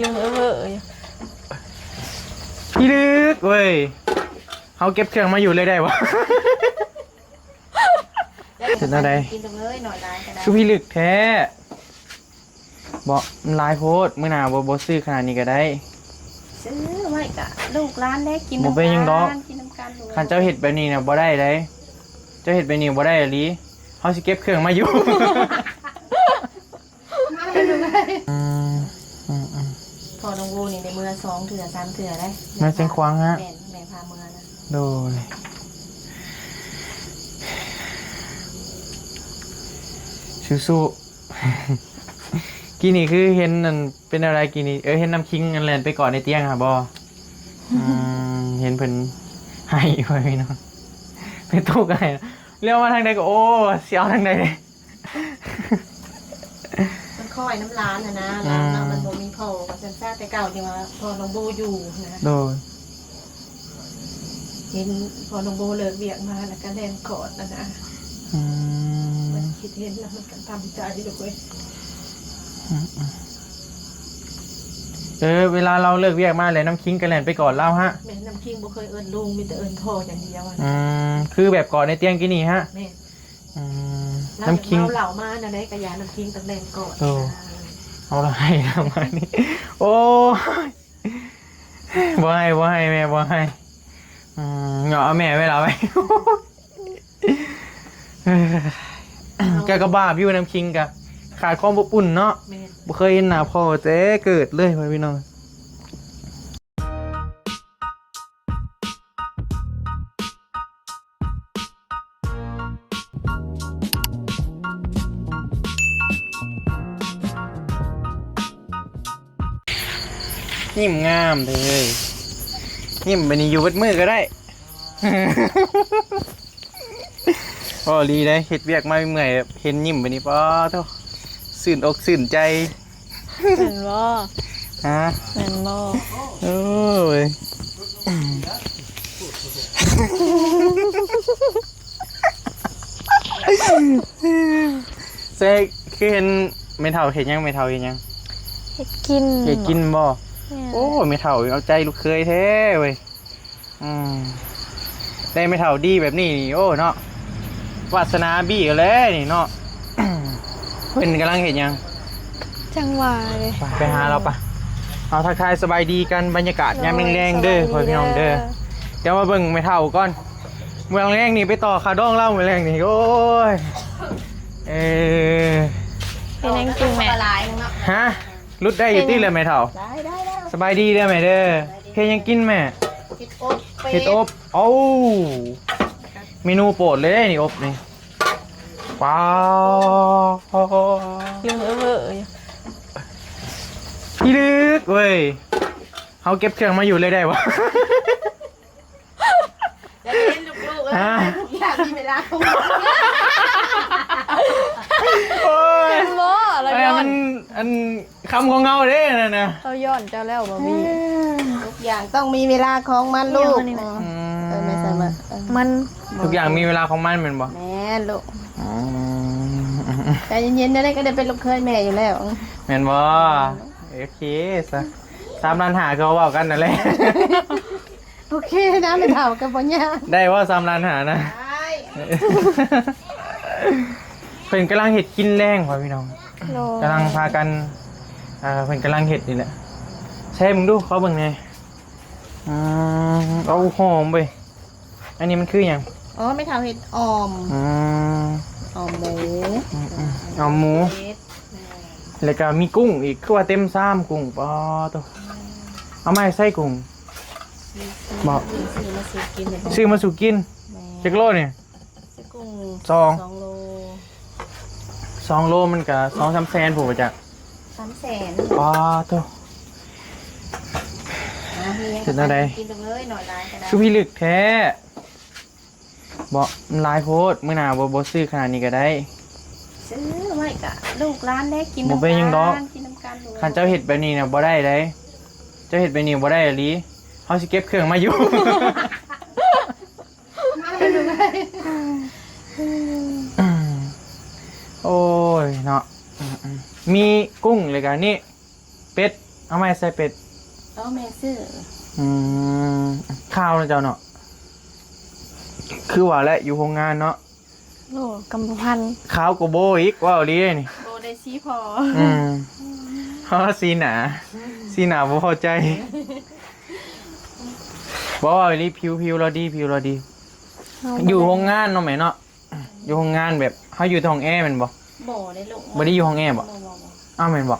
ຍັງເອີໆຢູ່ ພິລຶກເວີຍ ເຮົາເກັບເຄື່ອງມາຢູ່ເລີຍໄດ້ບໍ່? ເປັນແນວໃດ? ກິນເລີຍ ໜ້ອຍຫຼາຍກໍໄດ້ ຄືພິລຶກແທ້. ບໍ່ ມັນຫຼາຍໂພດ ມື້ໜ້າບໍ່ ບໍ່ຊື້ຂະໜາດນີ້ກໍໄດ້. ຊື້ໄວ້ກະລູກຫຼານໄດ້ກິນ ບໍ່ເປັນຫຍັງດອກ ນຳກັນ ກິນນຳກັນ. ຄັນເຈົ້າເຮັດແບບນີ້ນະບໍ່ໄດ້ເດ້ ເຈົ້າເຮັດແບບນີ້ບໍ່ໄດ້ອີ່ຫຼີ. ເຮົາຊິເກັບເຄື່ອງມາຢູ່. ອືມ ອືມ ອືມ ພໍ່ນ້ອງໂບນີ້ໄດ້ເມືອສອງເທື່ອສາມເທື່ອໄດ໋ ເມືອຊຽງຂວາງຮະ. ແມ່ນ ແມ່ພາເມືອນະ. ໂດຍ ສູ້ໆ. ກີ້ນີ້ຄືເຫັນອັນ ເປັນແນວໃດກີ້ນີ້? ເອີ ເຫັນນ້ຳຄິງອັນແລ່ນໄປກອດໃນຕຽງຫັ້ນບໍ່? ອືມ ເຫັນເພິ່ນໄຫ້ໄວ້ເນາະ ແມ່ຕູ້ກໍໄຫ້ ລຽວມາທາງໃດກໍ ໂອ້ ຊິເອົາທາງໃດເດ້. ມັນຄອຍນຳຫຼານຫັ້ນນະ ອືມ ຫຼານເນາະ ມັນບໍ່ມີພໍ່ ວ່າຊັ້ນຊະ ແຕ່ເກົ່ານີ້ວ່າພໍ່ນ້ອງໂບຢູ່ນະ. ໂດຍ ເຫັນພໍ່ນ້ອງໂບເລີກວຽກມາແລ້ວກໍແລ່ນກອດຫັ້ນນະ. ອືມ ມັນຄິດເຫັນແລ້ວມັນກໍທຳໃຈລູກເອີຍ. ອືມໆ ເອີ ເວລາລາວເລີກວຽກມາແລ້ວ ນ້ຳຄິງກໍແລ່ນໄປກອດລາວຮະ. ແມ່ນ ນ້ຳຄິງບໍ່ເຄີຍເອີ້ນລຸງ ມີແຕ່ເອີ້ນພໍ່ຢ່າງດຽວ. ອືມ ຄືແບບກອດໃນຕຽງກີ້ນີ້ຮະ. ແມ່ນ ອືມ ນ້ຳຄິງ ເມົາເຫຼົ້າມາແນວໃດກໍຢ່າ ນ້ຳຄິງຕ້ອງແລ່ນກອດ. ໂອ້ ເອົາລະໄຫ້ລະມານີ້ ໂອ້ຍ ບໍ່ໃຫ້ ບໍ່ໃຫ້ ແມ່ບໍ່ໃຫ້. ອືມ ເອົາແມ່ໄວ້ລະໄວ້ ແກກໍບາບຢູ່ ນ້ຳຄິງກໍຂາດຄວາມອົບອຸ່ນເນາະ. ແມ່ນ ບໍ່ເຄີຍເຫັນໜ້າພໍ່ແຕ່ເກີດເລີຍ ພໍ່ແມ່ພີ່ນ້ອງ. ຍິ້ມງາມເດີ ຍິ້ມແບບນີ້ຢູ່ເບິດມື້ກໍໄດ້. ພໍດີເດ້ ເຮັດວຽກມາເມື່ອຍ ເຫັນຍິ້ມແບບນີ້ ປາໂທ້ ຊື່ນອົກຊື່ນໃຈ. ແມ່ນບໍ່? ຮະ? ແມ່ນບໍ່? ໂອ້ຍ ເຊ ຄືເຫັນແມ່ເຖົ້າເຮັດຫຍັງ? ແມ່ເຖົ້າເຮັດຫຍັງ? ເຮັດກິນ. ເຮັດກິນບໍ່? ແມ່ນ. ໂອ້ ແມ່ເຖົ້າເອົາໃຈລູກເຂີຍແທ້ເວີຍ. ອືມ ໄດ້ແມ່ເຖົ້າດີແບບນີ້ນີ້ ໂອ້ເນາະ ວາດສະໜາບີເອົາແລ້ວນີ້ເນາະ. ເພິ່ນກຳລັງເຮັດຫຍັງ? ຈັ່ງວ່າເດ້ ໄປ ໄປຫາລາວປະ. ເຮົາທັກທາຍສະບາຍດີກັນ ບັນຍາກາດຍາມແລງໆເດີ ໂດຍ ພໍ່ແມ່ພີ່ນ້ອງເດີ. ສະບາຍດີເດີ ດຽວມາເບິ່ງແມ່ເຖົ້າກ່ອນ ມື້ແລງໆນີ້ໄປຕໍ່ຄ່າດອງລາວມື້ແລງນີ້. ໂອ້ຍ ເອີ ເຮັດຫຍັງກິນແມ່? ຮະ? ຫຼຸດໄດ້ຢູ່ຕິແຫຼະແມ່ເຖົ້າ? ໄດ້ ໄດ້ ໄດ້. ສະບາຍດີເດີແມ່ເດີ. ສະບາຍດີ. ເຮັດຫຍັງກິນແມ່? ເຫັດອົບ ເຫັດອົບ. ເອົ້າ ເມນູໂປດເລີຍນີ້ ອົບນີ້. ວ້າວ ຍັງເອີໆຢູ່ ພິລຶກເວີຍ ເຮົາເກັບເຄື່ອງມາຢູ່ເລີຍໄດ້ບໍ່? ຢາກເຫັນລູກໆເອີຍ ຮະ? ທຸກຢ່າງມີເວລາຂອງມັນ. ໂອ້ຍ ເຫັນບໍ່? ລາວ ອັນນັ້ນມັນ ອັນ ຄຳຂອງເຮົາເດ້ນັ້ນນະ. ເຮົາຍ້ອນເຈົ້າແລ້ວບໍ່ມີ. ທຸກຢ່າງຕ້ອງມີເວລາຂອງມັນລູກ. ອີ່ຫຍັງອັນນີ້ນະ? ອືມ ເອີ ແມ່ໃສ່ມາ ເອີ ມັນ ທຸກຢ່າງມີເວລາຂອງມັນແມ່ນບໍ່? ແມ່ນລູກ. ອືມ ໃຈເຢັນໆ ແນວໃດກໍໄດ້ເປັນລູກເຂີຍແມ່ຢູ່ແລ້ວ ແມ່ນບໍ່? ໂອເຄຊະ ສາມລ້ານຫ້າ ຄືເຮົາເວົ້າກັນນັ້ນແຫຼະ. ໂອເຄນະ ແມ່ເຖົ້າກໍບໍ່ຍາກ. ໄດ້ບໍ່ ສາມລ້ານຫ້ານະ? ໄດ້. ເພິ່ນກຳລັງເຮັດກິນແລງພໍ່ພີ່ນ້ອງ. ໂດຍ ກຳລັງພາກັນ ເອີ ເພິ່ນກຳລັງເຮັດນີ້ແຫຼະ. ໃຊ້ເບິ່ງດູ ຂໍເບິ່ງແດ່. ອືມ ເອົາ ຫອມເວີຍ. ອັນນີ້ມັນຄືຫຍັງ? ອໍ ແມ່ເຖົ້າເຮັດອ່ອມ. ອືມ ອ່ອມໝູ. ອືມໆ ອ່ອມໝູ ແມ່ນ. ແລ້ວກໍມີກຸ້ງອີກ ຄືວ່າເຕັມຊາມກຸ້ງ. ປາໂທ້ ເອົາມາໃສ່ກຸ້ງ ບໍ່? ຊື້ມາສູ່ກິນ. ຊື້ມາສູ່ກິນ. ແມ່ນ. ຈັກໂລນີ້? ຊື້ກຸ້ງ ສອງ ສອງໂລ. ສອງໂລມັນກະສອງສາມແສນພຸ້ນບໍ່ຈັກ? ສາມແສນ. ປາໂທ້ ອ່າ ເຮັດແນວໃດ? ກິນເລີຍ ໜ້ອຍຫຼາຍກໍໄດ້ ຄືພິລຶກແທ້. ບໍ່ ມັນຫຼາຍໂພດ ມື້ໜ້າບໍ່ ບໍ່ຊື້ຂະໜາດນີ້ກໍໄດ້. ຊື້ໄວ້ກະລູກຫຼານໄດ້ກິນ ບໍ່ເປັນຫຍັງດອກ ນຳກັນ ກິນນຳກັນ. ຄັນເຈົ້າເຮັດແບບນີ້ນະບໍ່ໄດ້ເດ້ ເຈົ້າເຮັດແບບນີ້ບໍ່ໄດ້ອີ່ຫຼີ. ເຮົາຊິເກັບເຄື່ອງມາຢູ່. ໂອ້ຍເນາະ ອືມໆ ມີກຸ້ງ ແລ້ວກະນີ້ ເປັດ ເອົາມາໃສ່ເປັດ. ເອົາແມ່ຊື້. ອືມ ຂາວເນາະເຈົ້າເນາະ. ຄືວ່າແຫຼະ ຢູ່ໂຮງງານເນາະ. ໂອ້ ກຳມະພັນ. ຂາວກວ່າໂບອີກ ເວົ້າອີ່ຫຼີເດ້ນີ້. ໂບໄດ້ສີພໍ. ອືມ ເພາະວ່າສີໜາ ສີໜາບໍ່ພໍໃຈ. ບໍ່ ເວົ້າອີ່ຫຼີ ຜິວ ຜິວລາວດີ ຜິວລາວດີ. ເຮົາ ຢູ່ໂຮງງານເນາະແມ່ເນາະ. ຢູ່ໂຮງງານແບບເຮົາຢູ່ຫ້ອງແອແມ່ນບໍ່? ບໍ່ໄດ້ລູກ. ບໍ່ໄດ້ຢູ່ຫ້ອງແອບໍ່? ບໍ່ ບໍ່ ບໍ່. ອ້າວ ແມ່ນບໍ່?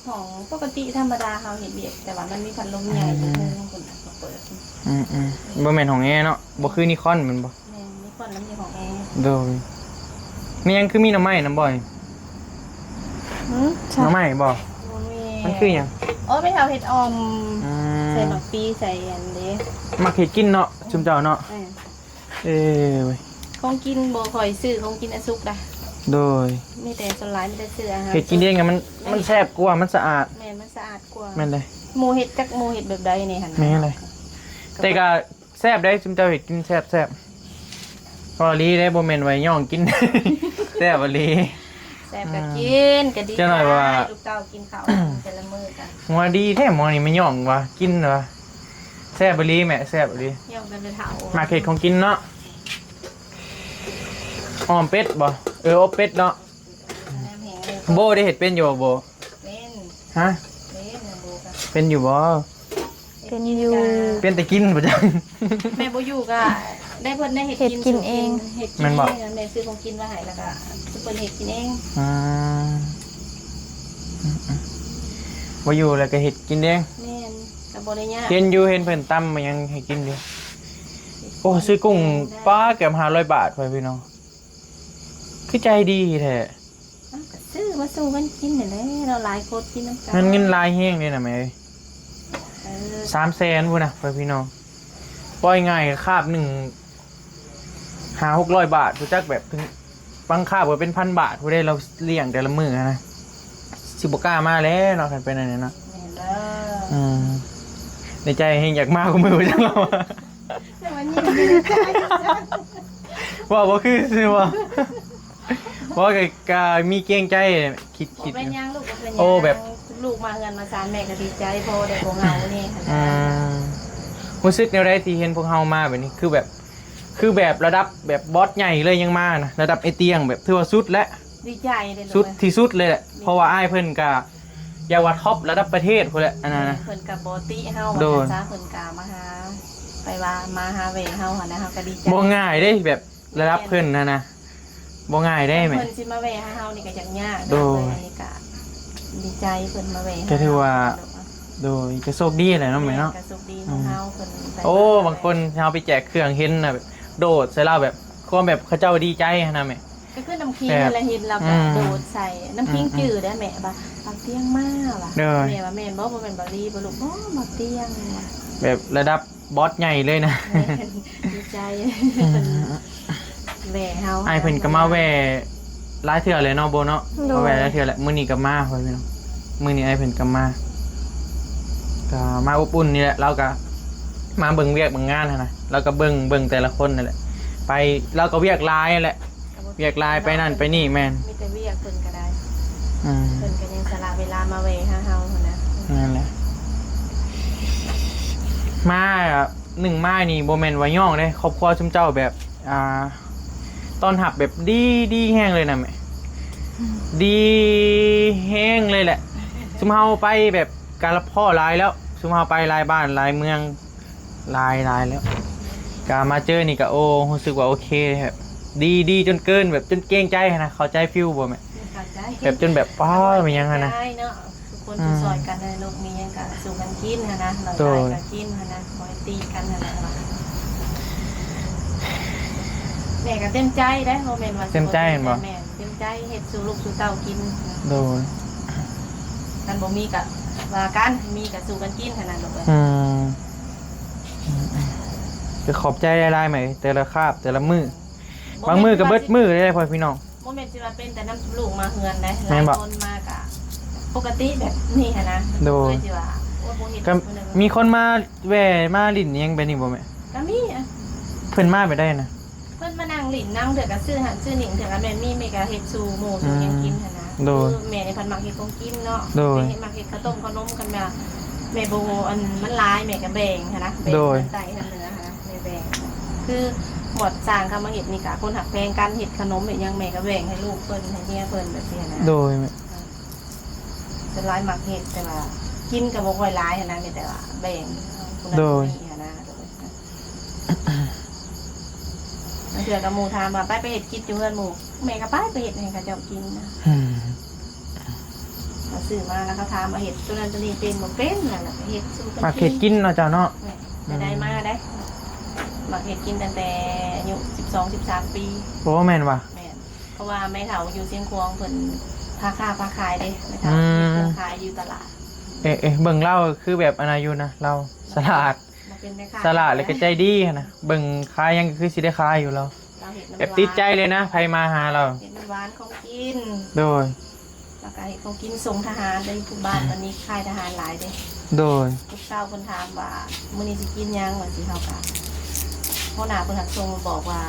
ຫ້ອງປົກກະຕິທຳມະດາເຮົາເຮັດວຽກ ແຕ່ວ່າມັນມີພັດລົມໃຫຍ່ຢູ່ເທິງພຸ້ນນະ ເຂົາເປີດ. ອືມໆ ບໍ່ແມ່ນຫ້ອງແອເນາະ. ບໍ່ຄືນິຄອນແມ່ນບໍ່? ແມ່ນ ນິຄອນລະມີຫ້ອງແອ. ໂດຍ. ແມ່ນຫຍັງຄືມີໜໍ່ໄມ້ນຳບໍ່? ຫື? ໜໍ່ໄມ້ບໍ່? ບໍ່ແມ່ນ. ມັນຄືຫຍັງ? ອໍ ໄປເຮົາເຮັດອ່ອມ. ອືມ ໃສ່ໝາກປີ ໃສ່ອັນເດ. ມັກເຮັດກິນເນາະ ຊຸມເຈົ້າເນາະ. ເອີ ເອີ ຂອງກິນບໍ່ຄ່ອຍຊື້ຂອງກິນອັນສຸກດາ. ໂດຍ. ມີແຕ່ສ່ວນຫຼາຍມີແຕ່ຊື້ອາຫານ. ເຮັດກິນເອງມັນ ມັນແຊບກວ່າ ມັນສະອາດ. ແມ່ນ ມັນສະອາດກວ່າ. ແມ່ນເດ້. ໝູ່ເຮັດ ຈັກໝູ່ເຮັດແບບໃດນີ້ຫັ້ນ. ແມ່ນເລີຍ. ແຕ່ກະແຊບເດ້ ຊຸມເຈົ້າເຮັດກິນແຊບໆ. ເວົ້າອີ່ຫຼີເດ້ ບໍ່ແມ່ນວ່າຍ້ອງກິນ. ແຊບອີ່ຫຼີ. ແຊບກະກິນ ອືມ ກະດີໃຈ. ຈັກໜ້ອຍວ່າ ລູກເຕົ້າກິນເຂົ້າແຕ່ລະມື້ກະ ຫົວດີແທ້ໝໍນີ້ ມາຍ້ອງວ່າກິນວ່າ. ແຊບອີ່ຫຼີແມ່ ແຊບອີ່ຫຼີ. ຍ້ອງແຕ່ແມ່ເຖົ້າ ມັກເຮັດຂອງກິນເນາະ. ອອມເປັດບໍ່? ເອີ ອົບເປັດເນາະ. ແນມແຮງເລີຍ. ໂບໄດ້ເຮັດເປັນຢູ່ບໍ່ໂບ? ເປັນ. ຮະ? ເປັນ ໂບກະ ເປັນຢູ່ບໍ່? ເປັນຢູ່. ເປັນແຕ່ກິນບໍ່ຈັກ. ແມ່ບໍ່ຢູ່ກະໄດ້ເພິ່ນໄດ້ເຮັດ ເຮັດກິນເອງ. ເຮັດກິນເອງ. ແມ່ນບໍ່? ແມ່ຊື້ຂອງກິນມາໃຫ້ ແລ້ວກະເພິ່ນເຮັດກິນເອງ. ອືມ ບໍ່ຢູ່ແລ້ວກະເຮັດກິນເອງ. ແມ່ນ ກະບໍ່ໄດ້ຍາກ. ເຫັນຢູ່ ເຫັນເພິ່ນຕຳຫຍັງໃຫ້ກິນຢູ່. ໂອ້ ຊື້ກຸ້ງ ປາ ເກືອບຫ້າຮ້ອຍບາດ ພໍ່ພີ່ນ້ອງ. ຄືໃຈດີແທ້. ເອົ້າ ກະຊື້ມາສູ່ກັນກິນຫັ້ນແຫຼະເນາະ ຫຼາຍຄົນກິນນຳກັນ. ເງິນ ເງິນຫຼາຍແຮງເດ້ນະແມ່ເອີຍ. ເອີ ສາມແສນພຸ້ນນະ ພໍ່ພີ່ນ້ອງ. ເວົ້າງ່າຍໆ ຄາບໜຶ່ງ ຫ້າຫົກຮ້ອຍບາດ ບໍ່ຈັກແບບເຖິງ ບາງຄາບກະເປັນພັນບາດພຸ້ນເດ້ ລາວລ້ຽງແຕ່ລະມື້ຫັ້ນນະ. ຊິບໍ່ກ້າມາແລ້ວເນາະ ຄັນເປັນອັນນີ້ເນາະ. ແມ່ນເດີ. ອືມ ໃນໃຈແຮງຢາກມາຄູ່ມື້ຈັກ. ແຕ່ວ່າຍິ້ມຢູ່ໃນໃຈ. ເວົ້າບໍ່ຄືຊື່ບໍ່? ເວົ້າກະ ກະມີເກງໃຈ ຄິດ ຄິດ. ບໍ່ເປັນຫຍັງລູກ ບໍ່ເປັນຫຍັງ. ໂອ້ ແບບລູກມາເຮືອນມາຊານ ແມ່ກະດີໃຈ ພໍໄດ້ພວກເຮົານີ້ຫັ້ນນະ. ອືມ ຮູ້ສຶກແນວໃດທີ່ເຫັນພວກເຮົາມາແບບນີ້? ຄືແບບ ຄືແບບລະດັບແບບບອສໃຫຍ່ເລີຍຍັງມານະ ລະດັບເອຕຽງແບບຖືວ່າສຸດແຫຼະ. ດີໃຈເດ້ ສຸດທີ່ສຸດເລີຍແຫຼະ. ເພາະວ່າອ້າຍເພິ່ນກະ ຢ່າວ່າທັອບລະດັບປະເທດພຸ້ນແຫຼະ ອັນນັ້ນນະ. ເພິ່ນກະບໍ່ຕິເຮົາ. ໂດຍ. ວ່າຊັ້ນຊະ ເພິ່ນກະມາຫາ ໄປວ່າມາຫາແວ່ເຮົາຫັ້ນນະ ເຮົາກະດີໃຈ. ບໍ່ງ່າຍເດ້ ແບບລະດັບເພິ່ນຫັ້ນນະ ບໍ່ງ່າຍເດ້ແມ່. ເພິ່ນຊິມາແວ່ຫາເຮົານີ້ກະຢາກຍາກ. ໂດຍ. ອັນນີ້ກະດີໃຈເພິ່ນມາແວ່ ກະຖືວ່າ ໂດຍ ກະໂຊກດີແຫຼະເນາະແມ່ເນາະ. ກະໂຊກດີຂອງເຮົາ ເພິ່ນໄປ. ໂອ້ ບາງຄົນເຮົາໄປແຈກເຄື່ອງເຫັນນະ ແບບໂດດໃສ່ລາວ ແບບຄວາມແບບເຂົາເຈົ້າດີໃຈຫັ້ນນະແມ່. ກະຄືນ້ຳຄິງຫັ້ນລະ ເຫັນລາວກະໂດດໃສ່. ນ້ຳຄິງຈື່ໄດ້ແມ່ວ່າ ບ່າວຕຽງມາວ່າ. ໂດຍ. ແມ່ວ່າແມ່ນບໍ່? ບໍ່ແມ່ນບ່າວລີບໍ່ລູກ? ບໍ່ ບ່າວຕຽງ. ແບບລະດັບບອສໃຫຍ່ເລີຍນະ. ແມ່ນ ດີໃຈ. ເພິ່ນແວ່ເຮົາ ອ້າຍເພິ່ນກະມາແວ່ຫຼາຍເທື່ອແລ້ວເນາະ ໂບເນາະ. ໂດຍ. ມາແວ່ຫຼາຍເທື່ອແລ້ວ ມື້ນີ້ກະມາ ພໍ່ພີ່ນ້ອງ. ມື້ນີ້ອ້າຍເພິ່ນກະມາ ກະມາອົບອຸ່ນນີ້ແຫຼະ. ລາວກະມາເບິ່ງວຽກເບິ່ງງານຫັ້ນນະ ລາວກະເບິ່ງ ເບິ່ງແຕ່ລະຄົນຫັ້ນແຫຼະ. ໄປ ລາວກະວຽກຫຼາຍຫັ້ນແຫຼະ ວຽກຫຼາຍ ໄປນັ້ນໄປນີ້. ແມ່ນ ມີແຕ່ວຽກເພິ່ນກະໄດ້. ອືມ ເພິ່ນກະຍັງສະຫຼະເວລາມາແວ່ຫາເຮົາຫັ້ນນະ. ນັ້ນແຫຼະ ມາ ໜຶ່ງມານີ້ບໍ່ແມ່ນວ່າຍ້ອງເດ້ ຄອບຄົວຊຸມເຈົ້າແບບ ອ່າ ຕ້ອນຮັບແບບດີ ດີແຮງເລີຍນະແມ່. ອືມ ດີແຮງເລີຍແຫຼະ. ຊຸມເຮົາໄປແບບກະລະພໍ້ຫຼາຍແລ້ວ ຊຸມເຮົາໄປຫຼາຍບ້ານຫຼາຍເມືອງ ຫຼາຍ ຫຼາຍແລ້ວ ກະມາເຈີນີ້ກະ ໂອ້ ຮູ້ສຶກວ່າໂອເຄ ແບບດີ ດີຈົນເກີນ ແບບຈົນເກງໃຈຫັ້ນນະ. ເຂົ້າໃຈຟີລບໍ່ແມ່? ເຂົ້າໃຈ. ແບບຈົນແບບ ປ້າ ແມ່ນຫຍັງຫັ້ນນະ ເນາະ. ທຸກຄົນ ອືມ ຊ່ວຍກັນໃນໂລກນີ້ ຫຍັງກະສູ້ກັນກິນຫັ້ນນະ. ໂດຍ. ກະກິນຫັ້ນນະ ບໍ່ໃຫ້ຕີກັນຫັ້ນນະ. ແມ່ກະເຕັມໃຈເດ້ ບໍ່ແມ່ນວ່າ ເຕັມໃຈແມ່ນບໍ່? ແມ່ນ ເຕັມໃຈເຮັດສູ່ລູກສູ່ເຕົ້າກິນ. ໂດຍ. ຄັນບໍ່ມີກະວ່າກັນ ມີກະສູ້ກັນກິນຫັ້ນນະລູກເອີຍ. ອືມ ກະຂອບໃຈຫຼາຍໆ ແມ່ ແຕ່ລະຄາບແຕ່ລະມື້. ບາງມື້ກະເບິດມື້ເດ້ ພໍ່ພີ່ນ້ອງ. ບໍ່ແມ່ນຊິວ່າເປັນແຕ່ນຳຊຸມລູກມາເຮືອນໃດ໋ ແມ່ນບໍ່? ຫຼາຍຄົນມາກະປົກກະຕິແບບນີ້ຫັ້ນນະ. ໂດຍ. ຊິວ່າ ໂອ້ຍ ບໍ່ເຫັນ ກະມີຄົນມາແວ່ມາຫຼິ້ນຫຍັງແບບນີ້ບໍ່ແມ່? ກະມີ ເພິ່ນມາແບບໃດນະ? ເພິ່ນມານັ່ງ ຫຼິ້ນນຳ ເທື່ອກໍຊື້ຫັ້ນຊື້ນີ້ ເທື່ອກໍແມ່ນມີ ແມ່ກໍເຮັດສູ່ໝູ່ສູ່ຫຍັງກິນຫັ້ນນະ. ໂດຍ ຄືແມ່ນີ້ເພິ່ນມັກເຮັດຂອງກິນເນາະ. ໂດຍ ເຮັດ ມັກເຮັດເຂົ້າຕົ້ມເຂົ້າໜົມ ຄັນແມ່ ແມ່ບໍ່ ອັນ ມັນຫຼາຍ ແມ່ກໍແບ່ງຫັ້ນນະ. ໂດຍ ແບ່ງທາງໃຕ້ທາງເໜືອຫັ້ນນະ ແມ່ແບ່ງ. ຄືໝວດຊ່າງເຂົາມາເຮັດນີ້ກໍຄົນຮັກແພງກັນ ເຮັດຂະໜົມເຮັດຫຍັງ ແມ່ກໍແບ່ງໃຫ້ລູກເພິ່ນ ໃຫ້ເມຍເພິ່ນ ແບບນີ້ນະ. ໂດຍ ສ່ວນຫຼາຍມັກເຮັດ ແຕ່ວ່າກິນກໍບໍ່ຄ່ອຍຫຼາຍຫັ້ນນະ ມີແຕ່ວ່າແບ່ງຜູ້ນັ້ນຜູ້ນີ້ຫັ້ນນະ. ໂດຍ ບາງເທື່ອກໍໝູ່ຖາມວ່າ ໄປ ໄປເຮັດກິນຢູ່ເຮືອນໝູ່ ແມ່ກໍໄປ ໄປເຮັດໃຫ້ເຂົາເຈົ້າກິນນະ. ອືມ ກໍຊື້ມາແລ້ວເຂົາຖາມວ່າ ເຮັດໂຕນັ້ນໂຕນີ້ເປັນບໍ່? ເປັນ ແລ້ວກໍເຮັດສູ່ເພິ່ນ ມັກເຮັດກິນເນາະເຈົ້າເນາະ. ແມ່ນ ໄດ້ ໄດ້ມາໄດ້ ມັກເຮັດກິນຕັ້ງແຕ່ອາຍຸສິບສອງ ສິບສາມປີ. ໂອ້ ແມ່ນຫວາ? ແມ່ນ ເພາະວ່າແມ່ເຖົ້າຢູ່ຊຽງຂວາງ ເພິ່ນຄ້າ ຄ້າຂາຍເດ້ ແມ່ເຖົ້າ ອືມ ເຮັດເຄື່ອງຂາຍຢູ່ຕະຫຼາດ. ເອ ເອ ເບິ່ງລາວຄືແບບອັນນັ້ນຢູ່ນະ ລາວສະຫຼາດ ບໍ່ເປັນແມ່ຄ້າ ສະຫຼາດ ແລ້ວກໍໃຈດີຫັ້ນນະ. ເບິ່ງຂາຍຫຍັງກໍຄືຊິໄດ້ຂາຍຢູ່ລາວ. ລາວເຮັດນ້ຳ ແບບຕິດໃຈເລີຍນະ ໃຜມາຫາລາວ ເຮັດນ້ຳຫວານຂອງກິນ. ໂດຍ ແລ້ວກໍເຮັດຂອງກິນສົ່ງທະຫານເດ້ ຜູ້ບ້ານຕອນນີ້ຄ້າຍທະຫານຫຼາຍເດ້. ໂດຍ ທຸກເຊົ້າເພິ່ນຖາມວ່າ ມື້ນີ້ຊິກິນຫຍັງ ວ່າຊີ້ ເຮົາກໍ ຫົວໜ້າເພິ່ນຮັບສົ່ງມາບອກວ່າ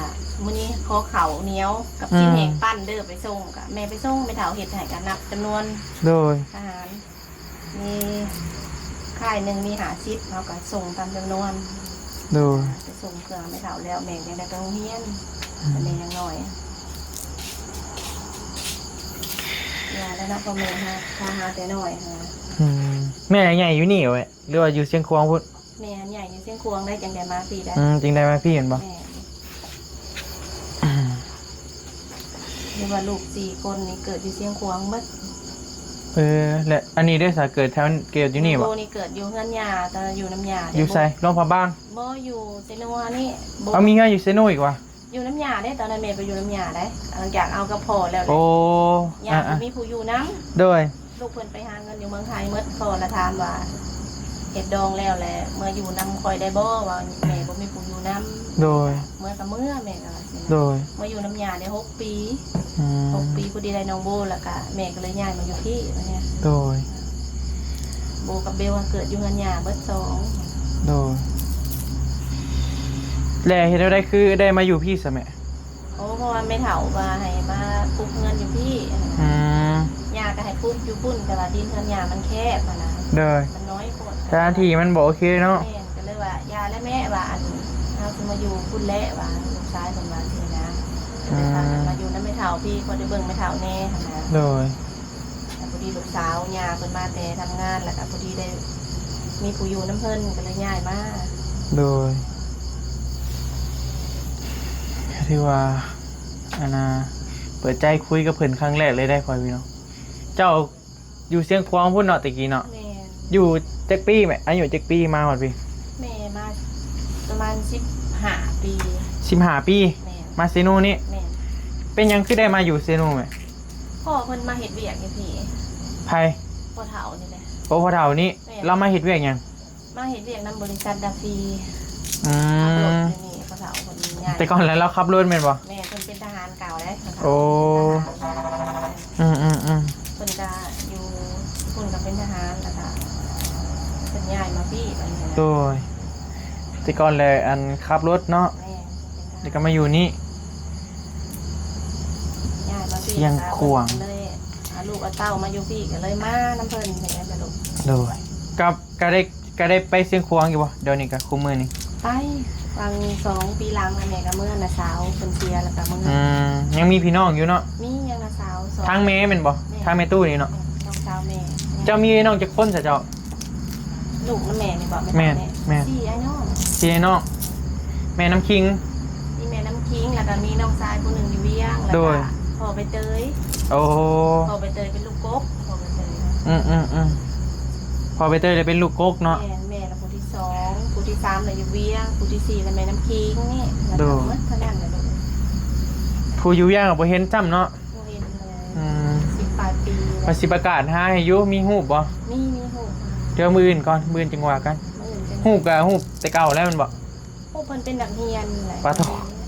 ມື້ນີ້ຂໍເຂົ້າໜຽວກັບ ອືມ ຊີ້ນແຫ້ງປັ້ນເດີ ໄປສົ່ງ. ກໍແມ່ໄປສົ່ງ ແມ່ເຖົ້າເຮັດໃຫ້ ກໍນັບຈຳນວນ ໂດຍ ທະຫານ ມີຄ້າຍໜຶ່ງມີຫ້າສິບ ເຮົາກໍສົ່ງຕາມຈຳນວນ. ໂດຍ ໄປສົ່ງເຄື່ອງແມ່ເຖົ້າແລ້ວ ແມ່ຍັງໄດ້ໄປໂຮງຮຽນ. ອືມ ແຕ່ແມ່ຍັງນ້ອຍ ວ່າແລ້ວເນາະ ພໍ່ແມ່ຫາ ພາຫາແຕ່ນ້ອຍຫັ້ນນະ. ອືມ ແມ່ໃຫຍ່ຢູ່ນີ້ເວີຍ ຫຼືວ່າຢູ່ຊຽງຂວາງພຸ້ນ? ແມ່ໃຫຍ່ຢູ່ຊຽງຂວາງໄດ້ ຈຶ່ງໄດ້ມາພີ້ໄດ້. ອືມ ຈຶ່ງໄດ້ມາພີ້ແມ່ນບໍ່? ແມ່ນ ອືມ ເຫັນວ່າລູກສີ່ຄົນນີ້ເກີດຢູ່ຊຽງຂວາງເບິດ. ເອີ ແລະ ອັນນີ້ເດ້ ສາເກີດແຖວ ເກີດຢູ່ນີ້ບໍ່? ໂບນີ້ເກີດຢູ່ເຮືອນຍ່າ ແຕ່ຢູ່ນຳຍ່າເດ້. ຢູ່ໃສ? ຫຼວງພະບາງ? ບໍ່ ຢູ່ເຊໂນນີ້. ເອົາ ມີເຮືອນຢູ່ເຊໂນອີກຫວາ? ຢູ່ນຳຍ່າເດ້ ຕອນນັ້ນແມ່ໄປຢູ່ນຳຍ່າໄດ໋ ຫຼັງຈາກເອົາກັບພໍ່ແລ້ວແຫຼະ. ໂອ້ ຍ່າ ອ່າໆ ບໍ່ມີຜູ້ຢູ່ນຳ. ໂດຍ ລູກເພິ່ນໄປຫາເງິນຢູ່ເມືອງໄທໝົດ. ພໍ່ລະຖາມວ່າ ເຮັດດອງແລ້ວແຫຼະ ເມືອຢູ່ນຳຂ້ອຍໄດ້ບໍ່? ວ່າແມ່ບໍ່ມີຜູ້ຢູ່ນຳ. ໂດຍ ເມືອກໍເມືອ ແມ່ກໍວ່າ. ໂດຍ ມາຢູ່ນຳຍ່າໄດ້ຫົກປີ. ອືມ ຫົກປີ ພໍດີໄດ້ນ້ອງໂບ ແລ້ວກະແມ່ກໍເລີຍຍ້າຍມາຢູ່ພີ້ ບາດນີ້. ໂດຍ ໂບກັບເບວເກີດຢູ່ເຮືອນຍ່າເບິດສອງ. ໂດຍ ແລ້ວເຮັດແນວໃດຄືໄດ້ມາຢູ່ພີ້ຊະແມ່? ໂອ້ ເພາະວ່າແມ່ເຖົ້າວ່າໃຫ້ມາປຸກເຮືອນຢູ່ພີ້. ອືມ ຍ່າກໍໃຫ້ປຸກຢູ່ພຸ້ນ ແຕ່ວ່າດິນເຮືອນຍ່າມັນແຄບຫັ້ນນະ. ໂດຍ ມັນນ້ອຍໂພດ ສະຖານທີ່ມັນບໍ່ໂອເຄເນາະ. ແມ່ນ ກໍເລີຍວ່າຢ່າແຫຼະແມ່ ວ່າ ອັນ ເຮົາຊິມາຢູ່ພຸ້ນແຫຼະ ວ່າ ລູກຊາຍເພິ່ນວ່າຊີ້ນະ. ອືມ ກໍເລີຍພາກັນມາຢູ່ນຳແມ່ເຖົ້າພີ້ ພໍໄດ້ເບິ່ງແມ່ເຖົ້າແດ່ຫັ້ນນະ. ໂດຍ ແລ້ວພໍດີລູກສາວຍ່າເພິ່ນມາແຕ່ທຳງານ ແລ້ວກໍພໍດີໄດ້ມີຜູ້ຢູ່ນຳເພິ່ນ ກໍເລີຍຍ້າຍມາ. ໂດຍ ກໍຖືວ່າ ອັນນ່າ ເປີດໃຈຄຸຍກັບເພິ່ນຄັ້ງແລກເລີຍໄດ໋ ພໍ່ແມ່ພີ່ນ້ອງ. ເຈົ້າ ຢູ່ຊຽງຂວາງພຸ້ນເນາະ ແຕ່ກີ້ເນາະ. ແມ່ນ ຢູ່ຈັກປີແມ່? ອາຍຸຈັກປີມາຮອດພີ້? ແມ່ມາປະມານສິບຫ້າປີ. ສິບຫ້າປີ? ແມ່ນ ມາເຊໂນນີ້? ແມ່ນ ເປັນຫຍັງຄືໄດ້ມາຢູ່ເຊໂນແມ່? ພໍ່ເພິ່ນມາເຮັດວຽກຢູ່ພີ້. ໃຜ? ພໍ່ເຖົ້ານີ້ແຫຼະ. ໂອ້ ພໍ່ເຖົ້ານີ້. ແມ່ນ ລາວມາເຮັດວຽກຫຍັງ? ມາເຮັດວຽກນຳບໍລິສັດດາຟີ. ອືມ ຂັບລົດຢູ່ນີ້ ພໍ່ເຖົ້າເພິ່ນຍ້າຍ. ແຕ່ກ່ອນແລ້ວລາວຂັບລົດແມ່ນບໍ່? ແມ່ນ ເພິ່ນເປັນທະຫານເກົ່າເດ້. ໂອ້ ເປັນທະຫານ. ອືມໆໆ ເພິ່ນກະຢູ່ພຸ້ນກະເປັນທະຫານ ແລ້ວກະເພິ່ນຍ້າຍມາພີ້ ບາດນີ້ນະ. ໂດຍ ແຕ່ກ່ອນແລ້ວ ອັນ ຂັບລົດເນາະ. ແມ່ນ ເພິ່ນເປັນທະຫານ ແລ້ວກະມາຢູ່ນີ້ ຍ້າຍມາພີ້ ຊຽງຂວາງ ເລີຍເອົາລູກເອົາເຕົ້າມາຢູ່ພີ້ ກໍເລີຍມານຳເພິ່ນ ເປັນຫຍັງສະດວກ. ໂດຍ ກັບ ກະໄດ້ ກະໄດ້ໄປຊຽງຂວາງຢູ່ບໍ່? ດຽວນີ້ກະ ຄູ່ມື້ນີ້ ໄປ ຫວ່າງສອງປີຫຼັງຫັ້ນແມ່ກະເມືອ ນ້າສາວເພິ່ນເສຍ ແລ້ວກະເມືອ. ອືມ ຍັງມີພີ່ນ້ອງຢູ່ເນາະ? ມີ ຍັງນ້າສາວສອງ ທາງແມ່ແມ່ນບໍ່? ແມ່ນ ທາງແມ່ຕູ້ນີ້ເນາະ? ແມ່ນ ນ້ອງສາວແມ່. ເຈົ້າມີນ້ອງຈັກຄົນຊະເຈົ້າ? ລູກນຳແມ່ນີ້ບໍ່? ແມ່ ແມ່ ແມ່ ສີ່ອ້າຍນ້ອງ. ສີ່ອ້າຍນ້ອງ ແມ່ນ້ຳຄິງ ມີແມ່ນ້ຳຄິງ ແລ້ວກະມີນ້ອງຊາຍຜູ້ໜຶ່ງຢູ່ວຽງ ແລ້ວກະ ໂດຍ ພໍ່ໃບເຕີຍ. ໂອ້ ພໍ່ໃບເຕີຍເປັນລູກກົກ ພໍ່ໃບເຕີຍ. ອືມໆໆ ພໍ່ໃບເຕີຍເລີຍເປັນລູກກົກເນາະ. ແມ່ນ ແມ່ລະຜູ້ທີສອງ ຜູ້ທີສາມລະຢູ່ວຽງ ຜູ້ທີສີ່ລະແມ່ນ້ຳຄິງນີ້. ໂດຍ ແລ້ວກໍໝົດເທົ່ານັ້ນແຫຼະລູກ. ຜູ້ຢູ່ວຽງກໍບໍ່ເຫັນຊ້ຳເນາະ? ບໍ່ເຫັນເລີຍ. ອືມ ສິບປາຍປີແລ້ວ. ວ່າຊິປະກາດຫາໃຫ້ຢູ່ ມີຮູບບໍ່? ມີ ມີຮູບ. ດຽວມື້ອື່ນກ່ອນ ມື້ອື່ນຈຶ່ງວ່າກັນ. ມື້ອື່ນຈຶ່ງ ຮູບກໍຮູບແຕ່ເກົ່າແລ້ວແມ່ນບໍ່? ຮູບເພິ່ນເປັນນັກຮຽນແຫຼະ. ປາໂທ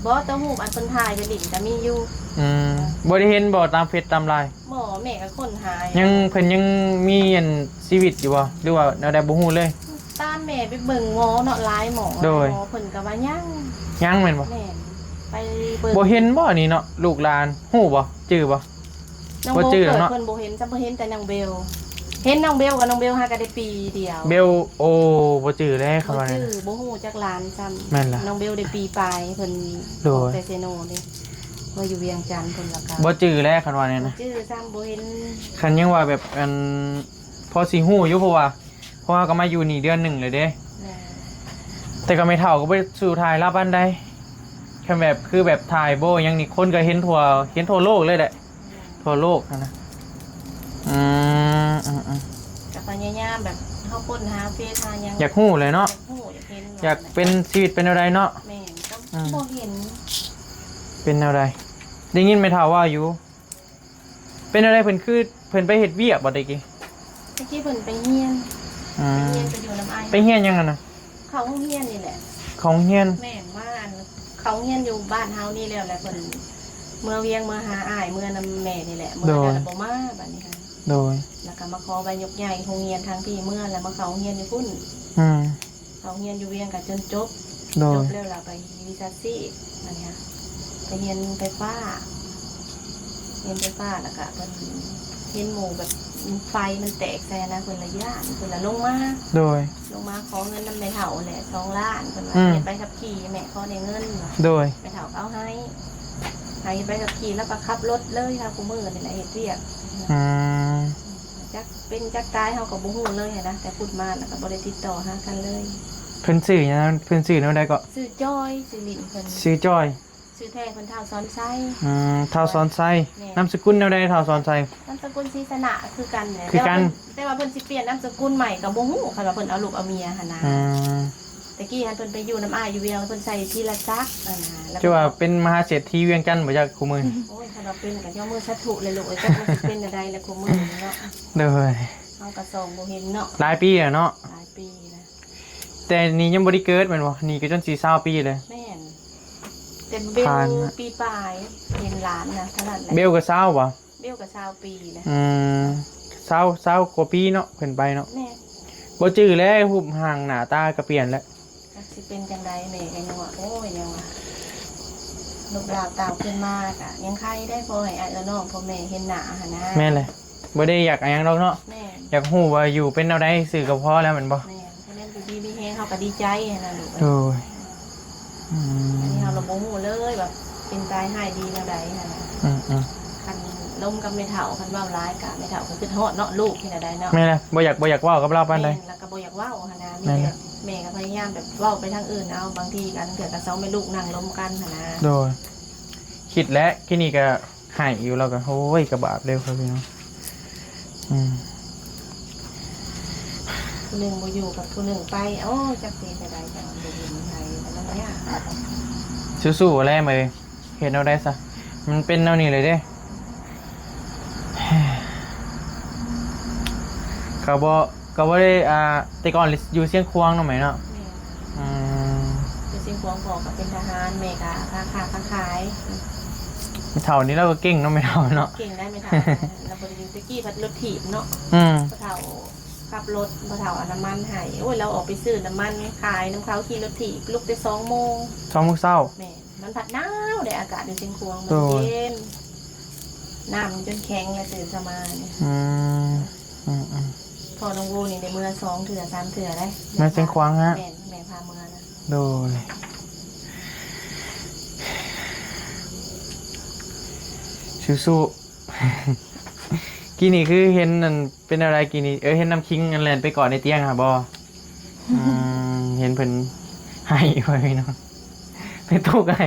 ບໍ່ ແຕ່ຮູບອັນເພິ່ນຖ່າຍໄປຫຼິ້ນກໍມີຢູ່. ອືມ ບໍ່ໄດ້ເຫັນບໍ່ຕາມເຟສຕາມລາຍ? ບໍ່ ແມ່ກໍຄົ້ນຫາ ຍັງ ເພິ່ນຍັງມີອັນຊີວິດຢູ່ບໍ່ ຫຼືວ່າແນວໃດ ບໍ່ຮູ້ເລີຍ? ຕາມແມ່ໄປເບິ່ງໝໍເນາະ ຫຼາຍໝໍ. ໂດຍ ໝໍເພິ່ນກໍວ່າຍັງ ຍັງແມ່ນບໍ່? ແມ່ນ ໄປເບິ່ງ ບໍ່ເຫັນບໍ່ນີ້ເນາະ ລູກຫຼານ ຮູ້ບໍ່? ຈື່ບໍ່? ນ້ອງ ບໍ່ຈື່ແລ້ວເນາະ ເພິ່ນບໍ່ເຫັນ ຈຳບໍ່ເຫັນແຕ່ນ້ອງເບວ ເຫັນນ້ອງເບວກັບນ້ອງເບວຫາກໍໄດ້ປີດຽວ ເບວ ໂອ້ ບໍ່ຈື່ແລ້ວ ບໍ່ຈື່ ຄັນວ່ານັ້ນ ບໍ່ຮູ້ຈັກຫຼານຊ້ຳ ແມ່ນລະ ນ້ອງເບວໄດ້ປີປາຍ ເພິ່ນ ໂດຍ ອອກແຕ່ເຊໂນເດ້ ມາຢູ່ວຽງຈັນພຸ້ນ ແລ້ວກໍບໍ່ຈື່ແລ້ວ ຄັນວ່ານັ້ນນະ ບໍ່ຈື່ຊ້ຳ ບໍ່ເຫັນ ຄັນຍັງວ່າແບບ ອັນ ພໍຊິຮູ້ຢູ່ ເພາະວ່າ ເພາະວ່າກໍມາຢູ່ນີ້ເດືອນໜຶ່ງແລ້ວເດ້ ແມ່ນ ແຕ່ກໍແມ່ເຖົ້າກໍບໍ່ໄດ້ສູ່ຖ່າຍລາວປານໃດ ຄັນແບບ ຄືແບບຖ່າຍໂບ້ຫຍັງນີ້ ຄົນກໍເຫັນທົ່ວ ເຫັນທົ່ວໂລກເລີຍແຫຼະ ແມ່ນ ທົ່ວໂລກຫັ້ນນະ ອືມ ອືມໆ ກໍພະຍາຍາມແບບເຮົາຄົ້ນຫາເຟສຫາຫຍັງ ຢາກຮູ້ແຫຼະເນາະ ຢາກຮູ້ ຢາກເຫັນ ຢາກເປັນຊີວິດເປັນແນວໃດເນາະ ແມ່ນ ກໍ ອືມ ບໍ່ເຫັນ ເປັນແນວໃດ ໄດ້ຍິນແມ່ເຖົ້າເວົ້າຢູ່ ເປັນແນວໃດ ເພິ່ນຄື ເພິ່ນໄປເຮັດວຽກບໍ່ແຕ່ກີ້? ແຕ່ກີ້ເພິ່ນໄປຮຽນ ອືມ ໄປຮຽນ ໄປຢູ່ນຳອ້າຍ ໄປຮຽນຫຍັງຫັ້ນນະ? ເຂົ້າໂຮງຮຽນນີ້ແຫຼະ ເຂົ້າໂຮງຮຽນ ແມ່ນ ມາ ອັນ ເຂົ້າໂຮງຮຽນຢູ່ບ້ານເຮົານີ້ແລ້ວ ແລ້ວເພິ່ນເມືອວຽງ ເມືອຫາອ້າຍ ເມືອນຳແມ່ນີ້ແຫຼະ ເມືອ ໂດຍ ແລ້ວບໍ່ມາບາດນີ້ຫັ້ນ ໂດຍ ແລ້ວກໍມາຂໍໃບຍົກຍ້າຍໂຮງຮຽນທາງພີ້ ເມືອແລ້ວມາເຂົ້າໂຮງຮຽນຢູ່ພຸ້ນ ອືມ ເຮົາຮຽນຢູ່ວຽງກໍຈົນຈົບ ໂດຍ ຈົບແລ້ວລະໄປຮຽນວິຊາຊີບ ອັນນີ້ ໄປຮຽນໄຟຟ້າ ຮຽນໄຟຟ້າ ແລ້ວກໍເພິ່ນເຫັນໝູ່ແບບໄຟມັນແຕກໃສ່ນະ ເພິ່ນລະຢ້ານ ເພິ່ນລະລົງມາ ໂດຍ ລົງມາຂໍເງິນນຳແມ່ເຖົ້າແຫຼະ ສອງລ້ານ ເພິ່ນວ່າ ອືມ ຮຽນໃບຂັບຂີ່ ແມ່ຂໍແດ່ເງິນ ໂດຍ ແມ່ເຖົ້າກໍເອົາໃຫ້ ໃຫ້ເຮັດໃບຂັບຂີ່ ແລ້ວກໍຂັບລົດເລີຍ ຫາຄູ່ມື້ນີ້ແຫຼະເຮັດວຽກ ອືມ ຈັກເປັນຈັກຕາຍເຮົາກໍບໍ່ຮູ້ເລີຍຫັ້ນນະ ແຕ່ພຸ້ນມາແລ້ວກໍບໍ່ໄດ້ຕິດຕໍ່ຫາກັນເລີຍ ເພິ່ນຊື່ຫຍັງ? ເພິ່ນຊື່ແນວໃດເກາະ? ຊື່ຈອຍ ຊື່ຫຼິ້ນເພິ່ນ ຊື່ຈອຍ ຊື່ແທ້ເພິ່ນທ້າວສອນໄຊ ອືມ ທ້າວສອນໄຊ ແມ່ນ ນາມສະກຸນແນວໃດ? ທ້າວສອນໄຊ ນາມສະກຸນສີຊະນະຄືກັນແຫຼະ ຄືກັນ ແຕ່ວ່າເພິ່ນ ແຕ່ວ່າເພິ່ນຊິປ່ຽນນາມສະກຸນໃໝ່ກໍບໍ່ຮູ້ ຄັນວ່າເພິ່ນເອົາລູກເອົາເມຍຫັ້ນນະ ອືມ ແຕ່ກີ້ຫັ້ນເພິ່ນໄປຢູ່ນຳອ້າຍຢູ່ວຽງ ແລ້ວເພິ່ນໃສ່ທີລະສັກຫັ້ນນະ ແລ້ວ ຄືວ່າເປັນມະຫາເສດຖີວຽງຈັນບໍ່ຈັກຄູ່ມື້ນີ້ ໂອ້ຍ ຄັນວ່າເປັນກໍຍົກມືສາທຸແຫຼະລູກເອີຍ ຈັກມັນຊິເປັນແນວໃດແຫຼະຄູ່ມື້ນີ້ເນາະ ໂດຍ ເຮົາກໍສ່ອງບໍ່ເຫັນເນາະ ຫຼາຍປີແລ້ວເນາະ ຫຼາຍປີແລ້ວ ແຕ່ນີ້ຍັງບໍ່ໄດ້ເກີດແມ່ນບໍ່? ນີ້ກໍຈົນຊິຊາວປີແລ້ວ ແມ່ນ ແຕ່ເບວ ຜ່ານມາ ປີປາຍ ເຫັນຫຼານນະ ເທົ່ານັ້ນແຫຼະ ເບວກໍຊາວບໍ່? ເບວກໍຊາວປີແລ້ວ ອືມ ຊາວ ຊາວກວ່າປີເນາະ ເພິ່ນໄປເນາະ ແມ່ນ ບໍ່ຈື່ແລ້ວ ຮູບຮ່າງໜ້າຕາກໍປ່ຽນແລ້ວ ຈັກຊິເປັນຈັ່ງໃດ ແມ່ກໍຍັງວ່າ ໂອ້ຍ ຍັງວ່າ ລູກລາວເຕົ້າຂຶ້ນມາກໍຍັງໄຄໄດ້ ພໍໃຫ້ອ້າຍເອື້ອຍນ້ອງພໍ່ແມ່ເຫັນໜ້າຫັ້ນນະ ແມ່ນແຫຼະ ບໍ່ໄດ້ຢາກຫຍັງດອກເນາະ ແມ່ນ ຢາກຮູ້ວ່າຢູ່ເປັນແນວໃດຊື່ກໍພໍແລ້ວແມ່ນບໍ່? ແມ່ນ ຄັນແມ່ນຢູ່ດີມີແຮງເຮົາກໍດີໃຈຫັ້ນນະລູກ ໂດຍ ອືມ ອັນນີ້ເຮົາລະບໍ່ຮູ້ເລີຍວ່າເປັນຕາຍຮ້າຍດີແນວໃດຫັ້ນນະ ອືມໆ ຄັນລົມກັບແມ່ເຖົ້າ ຄັນເວົ້າຫຼາຍກະແມ່ເຖົ້າກໍຄິດຮອດເນາະ ລູກເຮັດແນວໃດເນາະ ແມ່ນແຫຼະ ບໍ່ຢາກ ບໍ່ຢາກເວົ້າກັບລາວປານໃດ ແມ່ນ ແລ້ວກໍບໍ່ຢາກເວົ້າຫັ້ນນະ ມີແຕ່ແມ່ກໍພະຍາຍາມແບບເວົ້າໄປທາງອື່ນເອົາ ບາງທີກໍເທື່ອກໍສອງແມ່ລູກນັ່ງລົມກັນຫັ້ນນະ ໂດຍ ຄິດແຫຼະ ກີ້ນີ້ກໍ ໃຫ້ຢູ່ ລາວກໍ ໂອ້ຍ ກະບາບເດ້ ພໍ່ພີ່ນ້ອງ ອືມ ຜູ້ໜຶ່ງບໍ່ຢູ່ກັບຜູ້ໜຶ່ງໄປ ໂອ້ ຈັກຊິເຮັດແນວໃດ ຈັກມັນບໍ່ມີໃຜ ແຕ່ມັນຍາກ ສູ້ໆແຫຼະເອີຍ ເຮັດແນວໃດຊະ ມັນເປັນແນວນີ້ເລີຍເດ້ ກໍບໍ່ ກໍບໍ່ໄດ້ ອ່າ ແຕ່ກ່ອນຢູ່ຊຽງຂວາງເນາະ ແມ່ເນາະ ແມ່ນ ອືມ ຢູ່ຊຽງຂວາງ ພໍ່ກໍເປັນທະຫານ ແມ່ກໍຄ້າຂາຍ ຄ້າຂາຍ ແມ່ເຖົ້ານີ້ລາວກໍເກັ່ງເນາະ ແມ່ເຖົ້າເນາະ ເກັ່ງໄດ໋ແມ່ເຖົ້າ ລາວບໍ່ໄດ້ຢູ່ ແຕ່ກີ້ພັດລົດຖີບເນາະ ອືມ ພໍ່ເຖົ້າຂັບລົດ ພໍ່ເຖົ້າເອົານ້ຳມັນໃຫ້ ໂອ້ຍ ລາວອອກໄປຊື້ນ້ຳມັນຂາຍນຳເຂົາ ຂີ່ລົດຖີບ ລຸກແຕ່ສອງໂມງ ສອງໂມງເຊົ້າ ແມ່ນ ມັນພັດໜາວເດ້ ອາກາດຢູ່ຊຽງຂວາງມັນ ໂດຍ ເຢັນ ນ້ຳມັນຈົນແຂງແລ້ວ ຕື່ນເຊົ້າມານີ້ ອືມ ອືມໆ ພໍ່ນ້ອງໂບນີ້ໄດ້ເມືອສອງເທື່ອສາມເທື່ອໄດ໋ ເມືອຊຽງຂວາງຮະ ແມ່ນ ແມ່ພາເມືອນະ ໂດຍ ສູ້ໆ ກີ້ນີ້ຄືເຫັນອັນ ເປັນແນວໃດກີ້ນີ້? ເອີ ເຫັນນ້ຳຄິງອັນແລ່ນໄປເກາະໃນຕຽງຫາບໍ່? ອືມ ເຫັນເພິ່ນໄຫ້ ພໍ່ພີ່ນ້ອງ ແມ່ຕູ້ກໍໄຫ້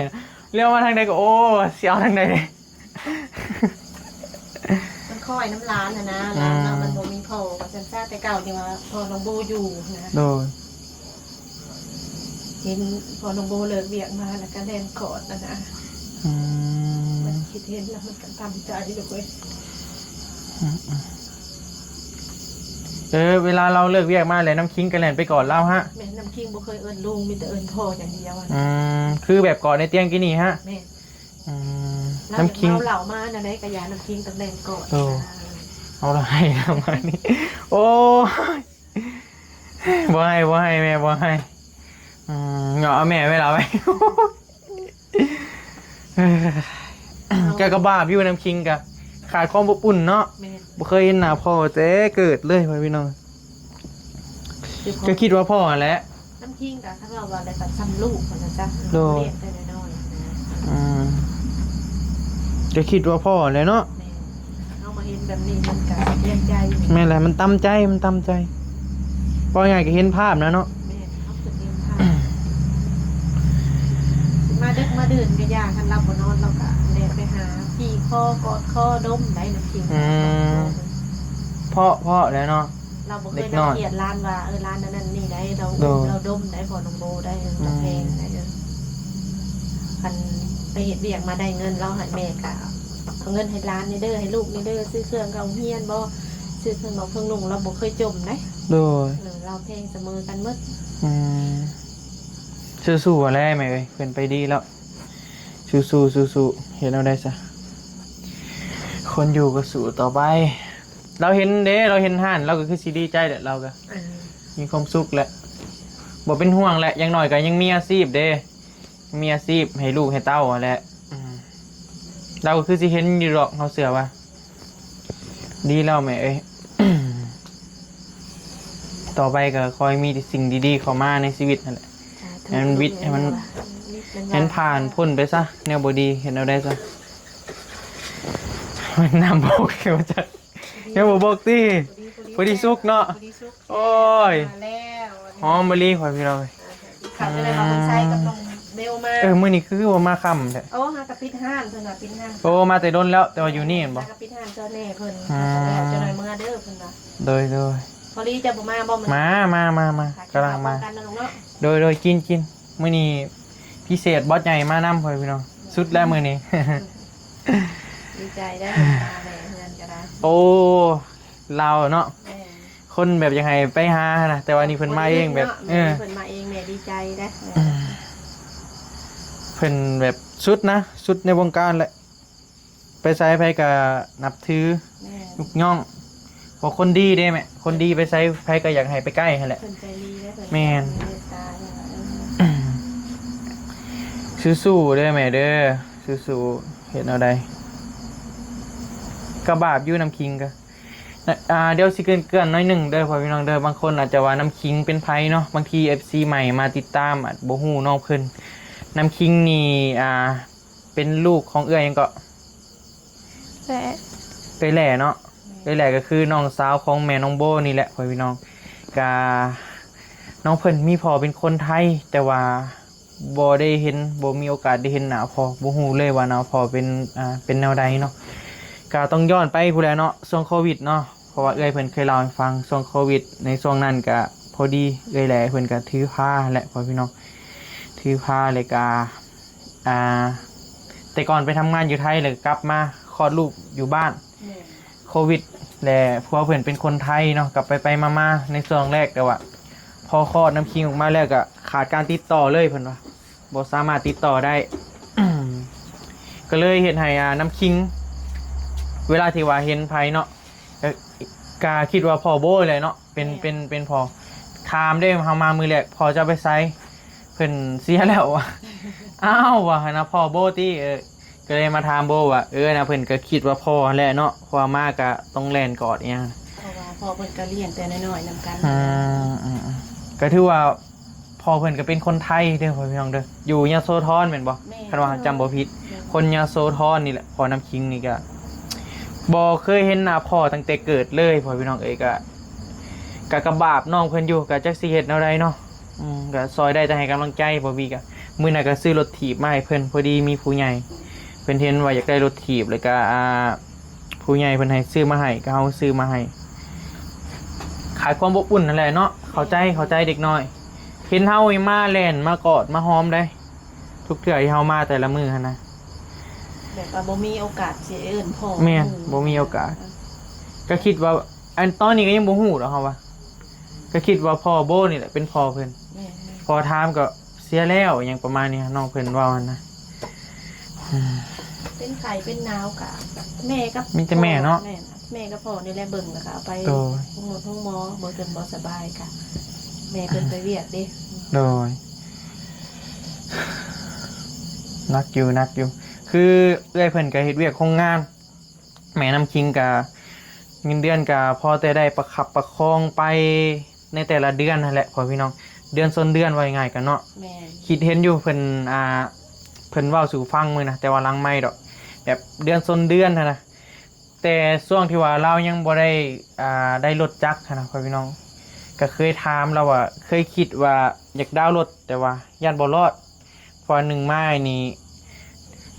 ລຽວມາທາງໃດກໍ ໂອ້ ຊິເອົາທາງໃດເດ້ ມັນຄອຍນຳຫຼານຫັ້ນນະ ອືມ ຫຼານເຮົາມັນບໍ່ມີພໍ່ ວ່າຊັ້ນຊະ ແຕ່ເກົ່າຈັ່ງວ່າພໍ່ນ້ອງໂບຢູ່ນະ ໂດຍ ເຫັນພໍ່ນ້ອງໂບເລີກວຽກມາ ແລ້ວກໍແລ່ນກອດຫັ້ນນະ ອືມ ມັນຄິດເຫັນແລ້ວມັນກໍຕຳໃຈລູກເອີຍ ອືມໆ ເອີ ເວລາລາວເລີກວຽກມາແລ້ວ ນ້ຳຄິງກໍແລ່ນໄປກອດລາວຮະ ແມ່ນ ນ້ຳຄິງບໍ່ເຄີຍເອີ້ນລຸງ ມີແຕ່ເອີ້ນພໍ່ຢ່າງດຽວ ອືມ ຄືແບບກອດໃນຕຽງກີ້ນີ້ຮະ ແມ່ນ ອືມ ນ້ຳຄິງ ເມົາເຫຼົ້າມາແນວໃດກໍຢ່າ ນ້ຳຄິງຕ້ອງແລ່ນກອດ ໂອ້ ເອົາລະໄຫ້ລະມານີ້ ໂອ້ຍ ບໍ່ໃຫ້ ບໍ່ໃຫ້ ແມ່ບໍ່ໃຫ້ ອືມ ເງາະເອົາແມ່ໄວ້ລະໄວ້ ໂອ້ຍ ກໍ ກໍບາບຢູ່ ນ້ຳຄິງກໍຂາດຄວາມອົບອຸ່ນເນາະ. ແມ່ນ ບໍ່ເຄີຍເຫັນໜ້າພໍ່ແຕ່ເກີດເລີຍ ພໍ່ພີ່ນ້ອງ. ກໍຄິດວ່າພໍ່ຫັ້ນແຫຼະ. ນ້ຳຄິງກໍຄັນວ່າວ່າແລ້ວກໍສ່ຳລູກວ່າຊັ້ນຊະ. ໂດຍ ລ້ຽງແຕ່ນ້ອຍໆນະ. ອືມ ກໍຄິດວ່າພໍ່ແຫຼະເນາະ. ແມ່ນ ເຮົາມາເຫັນແບບນີ້ມັນກໍສະເທືອນໃຈ. ແມ່ນແຫຼະ ມັນຕຳໃຈ ມັນຕຳໃຈ. ເວົ້າງ່າຍໆກໍເຫັນພາບນະເນາະ. ແມ່ນ ເຮົາກໍເຫັນພາບ. ມາດຶກມາດື່ນກໍຢ່າ ຄັນລາວບໍ່ນອນ ລາວກໍແລ່ນໄປຫາ ຂີ່ຄໍ ກອດຄໍ ດົມໄດ້ ນ້ຳຄິງ. ອືມ ເພາະ ເພາະແຫຼະເນາະ. ລາວບໍ່ເຄີຍ ເດັກນ້ອຍ ລັງກຽດຫຼານວ່າ ເອີ ຫຼານອັນນັ້ນນີ້ໃດ ລາວ ໂດຍ ລາວດົມໄດ້ ພໍ່ນ້ອງໂບໄດ້ ອືມ ລາວແພງໄດ້. ເອີ ຄັນໄປເຮັດວຽກມາໄດ້ເງິນ ລາວໃຫ້ແມ່ກະເອົາເງິນໃຫ້ຫຼານນີ້ເດີ ໃຫ້ລູກນີ້ເດີ ຊື້ເຄື່ອງເຂົ້າໂຮງຮຽນບໍ ຊື້ເຄື່ອງນອນເຄື່ອງນຸ່ງ ລາວບໍ່ເຄີຍຈົ່ມໄດ໋. ໂດຍ ເອີ ລາວແພງສະເໝີກັນໝົດ. ອືມ ສູ້ໆແຫຼະແມ່ເອີຍ ເພິ່ນໄປດີແລ້ວ. ສູ້ໆ ສູ້ໆ ເຮັດແນວໃດຊະ ຄົນຢູ່ກໍສູ້ຕໍ່ໄປ. ລາວເຫັນເດ້ ລາວເຫັນຮ້ານ ລາວກໍຄືຊິດີໃຈແຫຼະ ລາວກໍ ເອີ ມີຄວາມສຸກແຫຼະ. ບໍ່ເປັນຫ່ວງແຫຼະ ຢ່າງໜ້ອຍກໍຍັງມີອາຊີບເດ້ ມີອາຊີບໃຫ້ລູກໃຫ້ເຕົ້າຫັ້ນແຫຼະ. ອືມ ລາວກໍຄືຊິເຫັນຢູ່ດອກ ເຮົາເຊື່ອວ່າ. ດີແລ້ວແມ່ເອີຍ ຕໍ່ໄປກໍຂໍໃຫ້ມີແຕ່ສິ່ງດີໆເຂົ້າມາໃນຊີວິດຫັ້ນແຫຼະ. ສາທຸ ໃຫ້ມັນວິດ ໃຫ້ມັນ ໃຫ້ມັນຜ່ານພົ້ນໄປຊະ ແນວບໍ່ດີ ເຮັດແນວໃດຊະ. ແມ່ນນ້ຳບົກ ບໍ່ຈັກ ຍັງບໍ່ບົກຕິ ພໍດີ ພໍດີສຸກເນາະ. ໂອ້ຍ ມາແລ້ວ ຫອມມະລີ ພໍ່ພີ່ນ້ອງເອີຍ. ເຂົາຈະໄດ້ມາເບິ່ງໄຊກັບນ້ອງເບວມາ. ເອີ ມື້ນີ້ຄືວ່າມາຄ່ຳແທ້. ໂອ້ ຫາກະປິດຮ້ານເພິ່ນວ່າ ປິດຮ້ານ. ໂອ້ ມາແຕ່ດົນແລ້ວ ແຕ່ວ່າຢູ່ນີ້ແມ່ນບໍ່? ຫາກະປິດຮ້ານຊ່ອຍແມ່ເພິ່ນ. ອືມ ແລ້ວຈັກໜ່ອຍເມືອເດີເພິ່ນວ່າ. ໂດຍ ໂດຍ. ພໍລີເຈົ້າບໍ່ມາບໍ່ມື້ນີ້? ມາ ມາ ມາ ມາ ກຳລັງມາ. ໂດຍ ໂດຍ ກິນ ກິນ. ມື້ນີ້ພິເສດ ບອສໃຫຍ່ມານຳ ພໍ່ພີ່ນ້ອງ ສຸດແລ້ວມື້ນີ້. ດີໃຈໄດ້ ມາແລ້ວເຮືອນກໍໄດ້. ໂອ້ ລາວເນາະ ແມ່ນ ຄົນແບບຢາກໃຫ້ໄປຫາຫັ້ນນະ ແຕ່ວ່ານີ້ເພິ່ນມາເອງແບບ ເອີ ເພິ່ນມາເອງ ແມ່ດີໃຈເດ້. ເອີ ເພິ່ນແບບສຸດນະ ສຸດໃນວົງການແຫຼະ ໄປໃສໃຜກໍນັບຖື ແມ່ນ ຍົກຍ້ອງ ເພາະຄົນດີເດ້ແມ່ ຄົນດີໄປໃສໃຜກໍຢາກໃຫ້ໄປໃກ້ຫັ້ນແຫຼະ. ເພິ່ນໃຈດີເດ້ ເພິ່ນ ແມ່ນ ມີເມດຕາ. ເອີ ສູ້ໆເດີແມ່ເດີ ສູ້ໆ ເຮັດແນວໃດ ກະບາບຢູ່ ນ້ຳຄິງກະ ນະ ອ່າ ດຽວຊິເກີ່ນໆໜ້ອຍໜຶ່ງເດີ ພໍ່ພີ່ນ້ອງເດີ. ບາງຄົນອາດຈະວ່ານ້ຳຄິງເປັນໃຜເນາະ ບາງທີເອັຟຊີໃໝ່ມາຕິດຕາມອາດບໍ່ຮູ້ນ້ອງເພິ່ນ. ນ້ຳຄິງນີ້ ອ່າ ເປັນລູກຂອງເອື້ອຍຫຍັງເກາະ? ແຫຼະ ເອື້ອຍແຫຼະເນາະ. ແມ່ນ ເອື້ອຍແຫຼະກໍຄືນ້ອງສາວຂອງແມ່ນ້ອງໂບນີ້ແຫຼະ ພໍ່ພີ່ນ້ອງ. ກະ ນ້ອງເພິ່ນມີພໍ່ເປັນຄົນໄທ ແຕ່ວ່າ ບໍ່ໄດ້ເຫັນ ບໍ່ມີໂອກາດໄດ້ເຫັນໜ້າພໍ່ ບໍ່ຮູ້ເລີຍວ່າໜ້າພໍ່ເປັນ ອ່າ ເປັນແນວໃດເນາະ. ກະຕ້ອງຍ້ອນໄປພຸ້ນແຫຼະເນາະ ຊ່ວງໂຄວິດເນາະ ເພາະວ່າເອື້ອຍເພິ່ນເຄີຍເລົ່າໃຫ້ຟັງ ຊ່ວງໂຄວິດໃນຊ່ວງນັ້ນກະພໍດີເອື້ອຍແຫຼະເພິ່ນກະຖືພາແຫຼະ ພໍ່ພີ່ນ້ອງ ຖືພາແລ້ວກະ ອ່າ ແຕ່ກ່ອນໄປທຳງານຢູ່ໄທ ແລ້ວກະກັບມາຄອດລູກຢູ່ບ້ານ. ແມ່ນ ໂຄວິດ ແລະ ຜົວເພິ່ນເປັນຄົນໄທເນາະ ກັບໄປໆມາໆໃນຊ່ວງແລກ ແຕ່ວ່າພໍຄອດນ້ຳຄິງອອກມາແລ້ວກໍຂາດການຕິດຕໍ່ເລີຍ ເພິ່ນວ່າບໍ່ສາມາດຕິດຕໍ່ໄດ້. ກໍເລີຍເຮັດໃຫ້ ອ່າ ນ້ຳຄິງ ເວລາທີ່ວ່າເຫັນໃຜເນາະ ກໍ ກໍຄິດວ່າພໍ່ໂບແຫຼະເນາະ ເປັນ ແມ່ນ ເປັນ ເປັນພໍ່. ຖາມເດ້ ເຮົາມາມື້ແລກ ພໍ່ເຈົ້າໄປໃສ? ເພິ່ນເສຍແລ້ວວ່າ. ອ້າວ ວ່າຫັ້ນນະ ພໍ່ໂບຕິ. ເອີ ກໍເລີຍມາຖາມໂບວ່າ ເອີ ນະ ເພິ່ນກໍຄິດວ່າພໍ່ຫັ້ນແຫຼະເນາະ ເພາະວ່າມາກໍຕ້ອງແລ່ນກອດອີ່ຫຍັງ. ເພາະວ່າພໍ່ເພິ່ນກໍລ້ຽງແຕ່ນ້ອຍໆນຳກັນ. ອືມ ອືມ ອືມ ກໍຖືວ່າພໍ່ເພິ່ນກໍເປັນຄົນໄທເດີ ພໍ່ພີ່ນ້ອງເດີ ຢູ່ຍະໂສທອນແມ່ນບໍ່? ແມ່ນ ຄັນວ່າເຮົາຈຳບໍ່ຜິດ ແມ່ນ ຄົນຍະໂສທອນນີ້ແຫຼະ. ພໍ່ນ້ຳຄິງນີ້ກໍບໍ່ເຄີຍເຫັນໜ້າພໍ່ຕັ້ງແຕ່ເກີດເລີຍ ພໍ່ພີ່ນ້ອງເອີຍ. ກໍ ກໍ ກໍບາບນ້ອງເພິ່ນຢູ່ ກໍຈັກຊິເຮັດແນວໃດເນາະ. ອືມ ກໍຊ່ອຍໄດ້ແຕ່ໃຫ້ກຳລັງໃຈ ບໍ່ມີກໍ ມື້ນັ້ນກໍຊື້ລົດຖີບມາໃຫ້ເພິ່ນ ພໍດີມີຜູ້ໃຫຍ່ເພິ່ນເຫັນວ່າຢາກໄດ້ລົດຖີບ ແລ້ວກໍ ອ່າ ຜູ້ໃຫຍ່ເພິ່ນໃຫ້ຊື້ມາໃຫ້ ກໍເຮົາຊື້ມາໃຫ້ ຂາຍຄວາມອົບອຸ່ນນັ້ນແຫຼະເນາະ. ເຂົ້າໃຈ ເຂົ້າໃຈເດັກນ້ອຍ ເຫັນເຮົານີ້ມາແລ່ນມາກອດມາຫອມໄດ໋ ທຸກເທື່ອທີ່ເຮົາມາແຕ່ລະມື້ຫັ້ນນະ. ແບບວ່າບໍ່ມີໂອກາດຊິເອີ້ນພໍ່. ແມ່ນ ບໍ່ມີໂອກາດ ກໍຄິດວ່າ ອັນຕອນນີ້ກໍຍັງບໍ່ຮູ້ດອກເຮົາວ່າ ກໍຄິດວ່າພໍ່ໂບນີ້ແຫຼະເປັນພໍ່ເພິ່ນ. ແມ່ນໆ ພໍຖາມກໍເສຍແລ້ວຫຍັງປະມານນີ້ ນ້ອງເພິ່ນເວົ້າຫັ້ນນະ. ອືມ ເປັນໄຂ້ເປັນໜາວກະແມ່ກັບ ມີແຕ່ແມ່ເນາະ. ແມ່ນ ແມ່ກັບພໍ່ນີ້ແຫຼະເບິ່ງ ແລ້ວກໍເອົາໄປໂຮງໝໍ ໂຮງໝໍ ບໍ່ຈົນບໍ່ສະບາຍກະແມ່ເພິ່ນໄປວຽກເດ້. ໂດຍ ໜັກຢູ່ ໜັກຢູ່. ຄືເອື້ອຍເພິ່ນກໍເຮັດວຽກໂຮງງານ ແມ່ນ້ຳຄິງກໍເງິນເດືອນກໍພໍແຕ່ໄດ້ປະຄັບປະຄອງໄປໃນແຕ່ລະເດືອນຫັ້ນແຫຼະ ພໍ່ພີ່ນ້ອງ ເດືອນຊົນເດືອນ ເວົ້າງ່າຍໆກັນເນາະ. ແມ່ນ ຄິດເຫັນຢູ່ເພິ່ນ ອ່າ ເພິ່ນເວົ້າສູ່ຟັງມື້ນະ ແຕ່ວ່າຫຼັງໄມດອກ ແບບເດືອນຊົນເດືອນຫັ້ນນະ. ແຕ່ຊ່ວງທີ່ວ່າລາວຍັງບໍ່ໄດ້ ອ່າ ໄດ້ລົດຈັກຫັ້ນນະ ພໍ່ພີ່ນ້ອງ ກໍເຄີຍຖາມລາວວ່າ ເຄີຍຄິດວ່າຢາກດາວລົດ ແຕ່ວ່າຢ້ານບໍ່ລອດ ເພາະວ່າໜຶ່ງມານີ້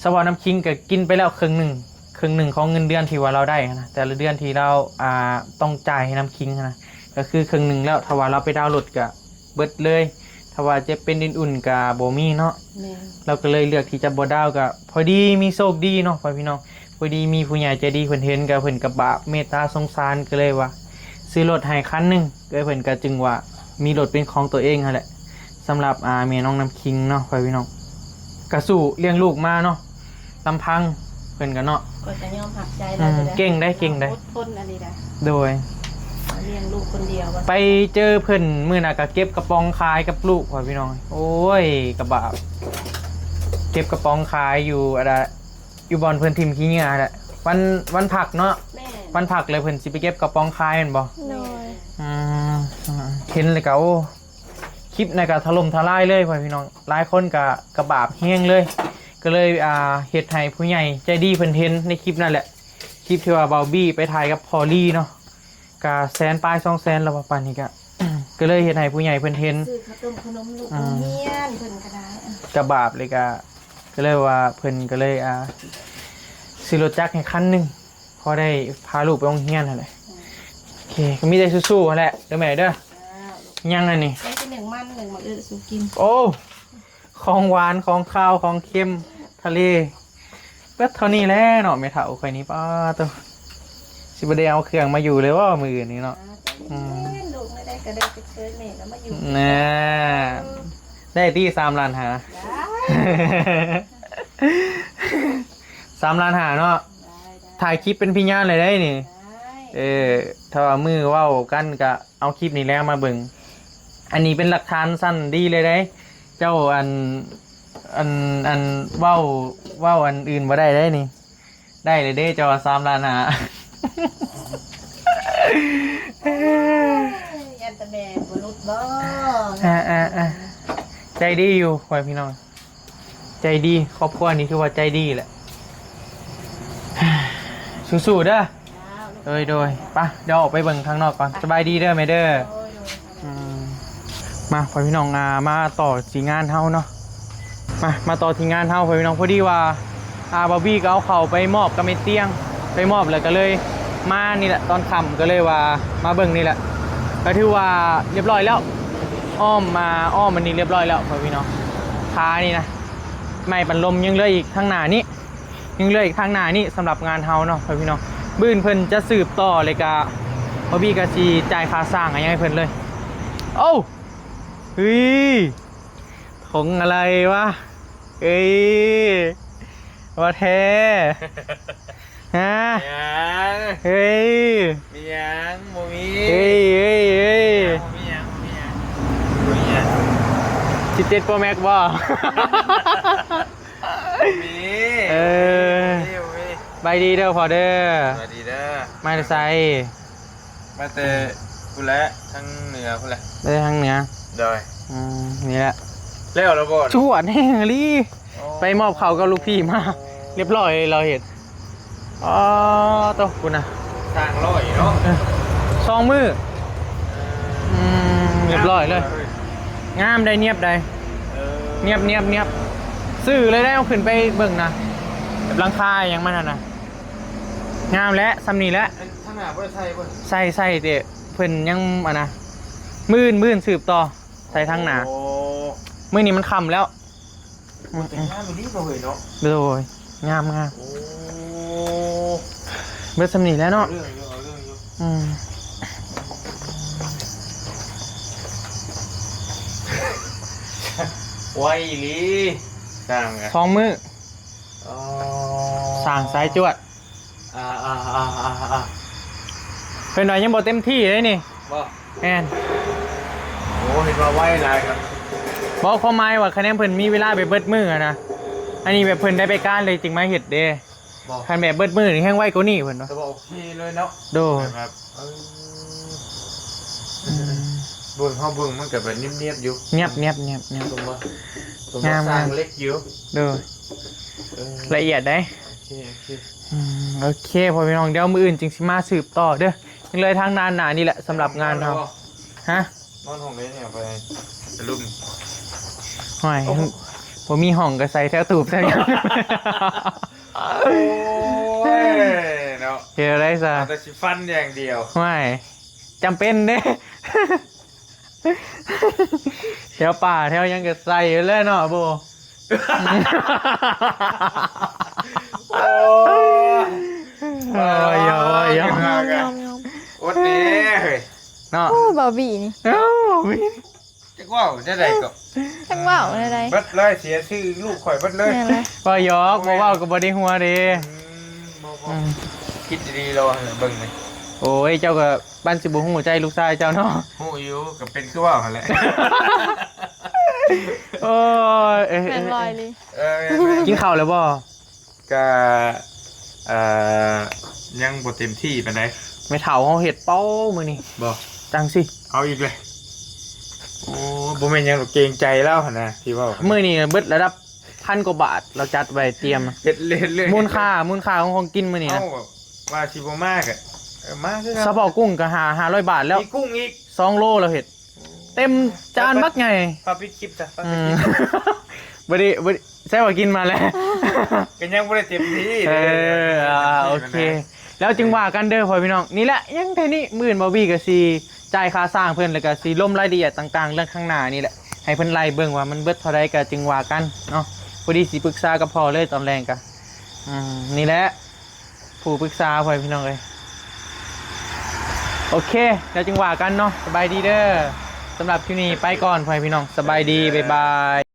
ສະເພາະນ້ຳຄິງກໍກິນໄປແລ້ວເຄິ່ງໜຶ່ງ ເຄິ່ງໜຶ່ງຂອງເງິນເດືອນທີ່ວ່າລາວໄດ້ຫັ້ນນະ ແຕ່ລະເດືອນທີ່ລາວ ອ່າ ຕ້ອງຈ່າຍໃຫ້ນ້ຳຄິງຫັ້ນນະ ກໍຄືເຄິ່ງໜຶ່ງແລ້ວ. ຖ້າວ່າລາວໄປດາວລົດກໍເບິດເລີຍ ຖ້າວ່າຈະເປັນອື່ນໆກໍບໍ່ມີເນາະ. ແມ່ນ ລາວກໍເລີຍເລືອກທີ່ຈະບໍ່ດາວ ກໍພໍດີມີໂຊກດີເນາະ ພໍ່ພີ່ນ້ອງ ພໍດີມີຜູ້ໃຫຍ່ໃຈດີເພິ່ນເຫັນ ກໍເພິ່ນກໍບາບເມດຕາສົງສານ ກໍເລີຍວ່າຊື້ລົດໃຫ້ຄັນໜຶ່ງ ເອື້ອຍເພິ່ນກໍຈຶ່ງວ່າມີລົດເປັນຂອງຕົວເອງຫັ້ນແຫຼະ. ສຳລັບ ອ່າ ແມ່ນ້ອງນ້ຳຄິງເນາະ ພໍ່ພີ່ນ້ອງ ກະສູ້ລ້ຽງລູກມາເນາະ ລຳພັງເພິ່ນກະເນາະ ຂ້ອຍກໍຍອມຮັບໃຈລາວຢູ່ເດ້ ເກັ່ງໄດ໋ ເກັ່ງໄດ໋ ອົດທົນອັນນີ້ນະ ໂດຍ ລ້ຽງລູກຄົນດຽວວ່າ ໄປເຈີເພິ່ນມື້ນັ້ນກະເກັບກະປ໋ອງຂາຍກັບລູກ ພໍ່ພີ່ນ້ອງ ໂອ້ຍ ກະບາບ ເກັບກະປ໋ອງຂາຍຢູ່ອັນ ຢູ່ບ່ອນເພິ່ນຖິ້ມຂີ້ເຫຍື້ອຫັ້ນແຫຼະ ວັນ ວັນພັກເນາະ. ແມ່ນ ວັນພັກແລ້ວເພິ່ນຊິໄປເກັບກະປ໋ອງຂາຍແມ່ນບໍ່? ໂດຍ ອືມ ເຫັນແລ້ວກະ ໂອ້ ຄລິບນັ້ນກະຖະຫຼົ່ມທະລາຍເລີຍ ພໍ່ພີ່ນ້ອງ ຫຼາຍຄົນກະ ກະບາບແຮງເລີຍ ກໍເລີຍ ອ່າ ເຮັດໃຫ້ຜູ້ໃຫຍ່ໃຈດີເພິ່ນເຫັນໃນຄລິບນັ້ນແຫຼະ ຄລິບທີ່ວ່າເບົາບີ້ໄປຖ່າຍກັບພໍ່ລີເນາະ ກະແສນປາຍສອງແສນແລ້ວ ປານນີ້ກະ ກໍເລີຍເຮັດໃຫ້ຜູ້ໃຫຍ່ເພິ່ນເຫັນ ຊື້ເຂົ້າຕົ້ມຂະໜົມລູກ ອືມ ໂຮງຮຽນເພິ່ນກໍໄດ້ ກະບາບເລີຍ ກະ ກໍເລີຍວ່າເພິ່ນກໍເລີຍ ອ່າ ຊື້ລົດຈັກໃຫ້ຄັນໜຶ່ງ ພໍໄດ້ພາລູກໄປໂຮງຮຽນຫັ້ນແຫຼະ. ໂອເຄ ກໍມີແຕ່ສູ້ໆຫັ້ນແຫຼະເດີແມ່ເດີ. ຍັງອັນນີ້ ໄປກິນໜຶ່ງມັນ ໜຶ່ງໝາກອຶສູ່ກິນ. ໂອ້ ຂອງຫວານ ຂອງຄາວ ຂອງເຄັມ ທະເລ ເບິດເທົ່ານີ້ແຫຼະເນາະ ແມ່ເຖົ້າຂ້ອຍນີ້ ປາໂຕ ຊິບໍ່ໄດ້ເອົາເຄື່ອງມາຢູ່ເລີຍບໍ່ມື້ອື່ນນີ້ເນາະ. ອືມ ລູກໄດ້ກໍໄດ້ໄປຊ່ວຍແມ່ກໍມາຢູ່ ນະ ໄດ້ຕິ ສາມລ້ານຫ້າ ສາມລ້ານຫ້າເນາະ. ໄດ້ ໄດ້ ຖ່າຍຄລິບເປັນພະຍານເລີຍໄດ໋ນີ້. ໄດ້ ເອີ ຖ້າວ່າມື້ເວົ້າກັນກະເອົາຄລິບນີ້ແຫຼະມາເບິ່ງ ອັນນີ້ເປັນຫຼັກຖານຊັ້ນດີເລີຍໄດ໋. ເຈົ້າ ອັນ ອັນ ອັນ ເວົ້າ ເວົ້າອັນອື່ນບໍ່ໄດ້ໄດ໋ນີ້. ໄດ້ເລີຍເດ້ ເຈົ້າວ່າສາມລ້ານຫ້າ ຢ້ານແຕ່ແມ່ບໍ່ຫຼຸດບໍ່. ອ່າໆໆ ໃຈດີຢູ່ ພໍ່ແມ່ພີ່ນ້ອງ ໃຈດີ ຄອບຄົວນີ້ຖືວ່າໃຈດີແຫຼະ. ສູ້ໆເດີ. ໂດຍ ໂດຍ ໄປ ດຽວອອກໄປເບິ່ງຂ້າງນອກກ່ອນ. ສະບາຍດີເດີແມ່ເດີ. ໂດຍ ໂດຍ. ອືມ ມາ ພໍ່ແມ່ພີ່ນ້ອງ ອ່າ ມາຕໍ່ທີ່ງານເຮົາເນາະ ມາ ມາຕໍ່ທີ່ງານເຮົາ ພໍ່ແມ່ພີ່ນ້ອງ. ພໍດີວ່າ ອ່າ ບາວບີກໍເອົາເຂົ້າໄປມອບກັບແມ່ຕຽງ ໄປມອບແລ້ວກໍເລີຍມານີ້ແຫຼະ ຕອນຄ່ຳກໍເລີຍວ່າມາເບິ່ງນີ້ແຫຼະ ກໍຖືວ່າຮຽບຮ້ອຍແລ້ວ ອ້ອມມາ ອ້ອມອັນນີ້ຮຽບຮ້ອຍແລ້ວ ພໍ່ແມ່ພີ່ນ້ອງ. ຄານີ້ນະ ໄມ້ບັ້ນລົມຍັງເຫຼືອອີກທາງໜ້ານີ້ ຍັງເຫຼືອອີກທາງໜ້ານີ້ ສຳລັບງານເຮົາເນາະ ພໍ່ແມ່ພີ່ນ້ອງ. ມື້ອື່ນເພິ່ນຈະສືບຕໍ່ ແລ້ວກະບາວບີກໍຊິຈ່າຍຄ່າສ້າງຫຍັງໃຫ້ເພິ່ນເລີຍ. ໂອ້ ເຮີ້ຍ ຖົງອະໄລວະ? ເອີຍ ວ່າແທ້ ຮະ? ຫຍັງ? ເອີຍ ມີຫຍັງ? ບໍ່ມີ. ເອີຍ ເອີຍ ເອີຍ ບໍ່ມີຫຍັງ ບໍ່ມີຫຍັງ ບໍ່ມີຫຍັງ. ສິບເຈັດໂປຣແມັກບໍ່? ບໍ່ມີ. ເອີ ບໍ່ມີ ບໍ່ມີ. ສະບາຍດີເດີພໍ່ເດີ. ສະບາຍດີເດີ. ມາແຕ່ໃສ? ມາແຕ່ພຸ້ນແຫຼະ ທາງເໜືອພຸ້ນແຫຼະ. ໄປທາງເໜືອ? ໂດຍ. ອືມ ນີ້ແຫຼະ ແລ້ວລະບໍ່? ຈວດແຮງອີ່ຫຼີ. ອໍ ໄປມອບເຂົ້າກັບລູກພີ່ມາ ອໍ ຮຽບຮ້ອຍເລີຍ ລາວເຮັດ. ອໍ ໂຕ ພຸ້ນນະ ສ້າງຮ້ອຍເນາະ. ເອີ ສອງມື້. ເອີ ອືມ ຮຽບຮ້ອຍເລີຍ. ງາມໄດ໋ ນຽບໄດ໋. ເອີ ນຽບ ນຽບ ນຽບ ຊື່ເລີຍໄດ໋. ເອົາຂຶ້ນໄປເບິ່ງນະ ແບບຫຼັງຄາຫຍັງມັນຫັ້ນນະ ງາມແຫຼະ ຊ່ຳນີ້ແຫຼະ. ທາງໜ້າບໍ່ໄດ້ໃສ່ບໍ່? ໃສ່ ໃສ່ແຕ່ເພິ່ນຍັງ ອັນນະ ມື້ອື່ນ ມື້ອື່ນສືບຕໍ່ໃສ່ທາງໜ້າ. ໂອ້ ມື້ນີ້ມັນຄ່ຳແລ້ວ. ໂອ້ ແຕ່ງາມອີ່ຫຼີເນາະເຮີ້ຍເນາະ. ໂດຍ ງາມ ງາມ. ໂອ້ ເບິດຊ່ຳນີ້ແຫຼະເນາະ. ເອົາເລື່ອງຢູ່ ເອົາເລື່ອງຢູ່. ອືມ ໄວອີ່ຫຼີ ສ້າງ ສອງມື້. ອໍ ສ້າງສາຍຈວດ. ອ່າ ອ່າ ອ່າ ອ່າ ອ່າ ເພິ່ນວ່າຍັງບໍ່ເຕັມທີ່ເດ້ນີ້. ບໍ່? ແມ່ນ. ໂອ້ ເຫັນວ່າໄວຫຼາຍຄັບ. ບໍ່ ຄວາມໝາຍວ່າຄະແນນເພິ່ນມີເວລາໄປເບິດມື້ຫັ້ນນະ. ອັນນີ້ແບບເພິ່ນໄດ້ໄປການເລີຍຈຶ່ງມາເຮັດເດ້. ບໍ່ ຄັນແບບເບິດມື້ນີ້ແຮງໄວກວ່ານີ້ເພິ່ນວ່າ. ແຕ່ວ່າໂອເຄເລີຍເນາະ. ໂດຍ. ແບບ ເອີ ອືມ ເບິ່ງ ເຮົາເບິ່ງມັນກໍແບບນຽບໆຢູ່. ນຽບໆໆໆ. ສົມວ່າ ສົມວ່າ ງາມໆ ສ້າງເຫຼັກຢູ່. ໂດຍ. ເອີ ລະອຽດເດ້. ໂອເຄ ໂອເຄ. ອືມ ໂອເຄ ພໍ່ແມ່ພີ່ນ້ອງ ດຽວມື້ອື່ນຈຶ່ງຊິມາສືບຕໍ່ເດີ. ຍັງເລີຍທາງດ້ານໜ້ານີ້ແຫຼະ ສຳລັບງານເຮົາ. ຮະ? ນອນຫ້ອງໃດນີ້ ໄປສະຫຼຸບ. ໂອ້ຍ ໂອ້ໂຫ ບໍ່ມີຫ້ອງກໍໃສ່ແຖວຕູບແຖວຫຍັງ. ໂອ້ຍເນາະ ເຮັດແນວໃດຊະ ເອົາແຕ່ຊິຟັນຢ່າງດຽວ. ໂອ້ຍ ຈຳເປັນເດ້ ແຖວປ່າແຖວຫຍັງກໍໃສ່ຢູ່ແລ້ວເນາະ. ໂອ້ ໂອ້ຍ ໂອ້ຍ ໂອ້ຍ ອດແດ່ເຮີ້ຍເນາະ. ໂອ້ ບາວບີນີ້ ໂອ້ ບາວບີ ຈັກເວົ້າແນວໃດກໍ ຈັກເວົ້າແນວໃດ ເບິດເລີຍ ເສຍຊື່ລູກຂ້ອຍເບິດເລີຍ. ແມ່ນແຫຼະ ເວົ້າຫຍອກ ບໍ່ເວົ້າກໍບໍ່ໄດ້ຫົວເດ້. ອືມ ບໍ່ ບໍ່ ອືມ ຄິດດີໆລອເບິ່ງນີ້. ໂອ້ຍ ເຈົ້າກໍປານຊິບໍ່ຮູ້ໃຈລູກຊາຍເຈົ້າເນາະ. ຮູ້ຢູ່ ກໍເປັນຄືເວົ້າຫັ້ນແຫຼະ. ໂອ້ຍ ເອີ ແມ່ນບໍ່ອີ່ຫຼີ. ເອີ ກິນເຂົ້າແລ້ວບໍ່? ກະ ເອີ ຍັງບໍ່ເຕັມທີ່ປານໃດ. ແມ່ເຖົ້າເຮົາເຮັດເປົາມື້ນີ້. ບໍ່ ຈັ່ງຊີ້ ເອົາອີກເລີຍ. ໂອ້ ບໍ່ແມ່ນຫຍັງດອກ ເກງໃຈລາວຫັ້ນນະ ທີ່ເວົ້າ. ມື້ນີ້ເບິດລະດັບພັນກວ່າບາດ ລາວຈັດໄວ້ຕຽມ ເຮັດເລີຍ ເຮັດເລີຍ. ມູນຄ່າ ມູນຄ່າຂອງຂອງກິນມື້ນີ້ນະ ເອົ້າ ວ່າຊິບໍ່ມາກະ ເອີ ມາຄືກັນ. ສະເພາະກຸ້ງກໍຫ້າ ຫ້າຮ້ອຍບາດແລ້ວ ມີກຸ້ງອີກ ສອງໂລລາວເຮັດ. ເຕັມຈານບັກໃຫຍ່. ພາປິດຄລິບຊະ ພາປິດຄລິບ. ອືມ ບໍ່ໄດ້ ບໍ່ໄດ້ ໃຊ້ວ່າກິນມາແລ້ວ ກໍຍັງບໍ່ໄດ້ເຕັມທີ່. ເອີ ອ່າ ໂອເຄ ແລ້ວຈຶ່ງວ່າກັນເດີພໍ່ພີ່ນ້ອງ. ນີ້ແຫຼະ ຍັງແຄ່ນີ້ ມື້ອື່ນບາວບີກໍຊິຈ່າຍຄ່າສ້າງເພິ່ນ ແລ້ວກໍຊິລົມລາຍລະອຽດຕ່າງໆ ເລື່ອງຂ້າງໜ້ານີ້ແຫຼະ ໃຫ້ເພິ່ນໄລ່ເບິ່ງວ່າມັນເບິດເທົ່າໃດ ກໍຈຶ່ງວ່າກັນເນາະ. ພໍດີຊິປຶກສາກັບພໍ່ເລີຍຕອນແລງກະ ອືມ ນີ້ແຫຼະ ຜູ້ປຶກສາ ພໍ່ແມ່ພີ່ນ້ອງເອີຍ. ໂອເຄ ແລ້ວຈຶ່ງວ່າກັນເນາະ. ສະບາຍດີເດີ. ສຳລັບຄລິບນີ້ໄປກ່ອນ ພໍ່ແມ່ພີ່ນ້ອງ ສະບາຍດີ ບາຍບາຍ.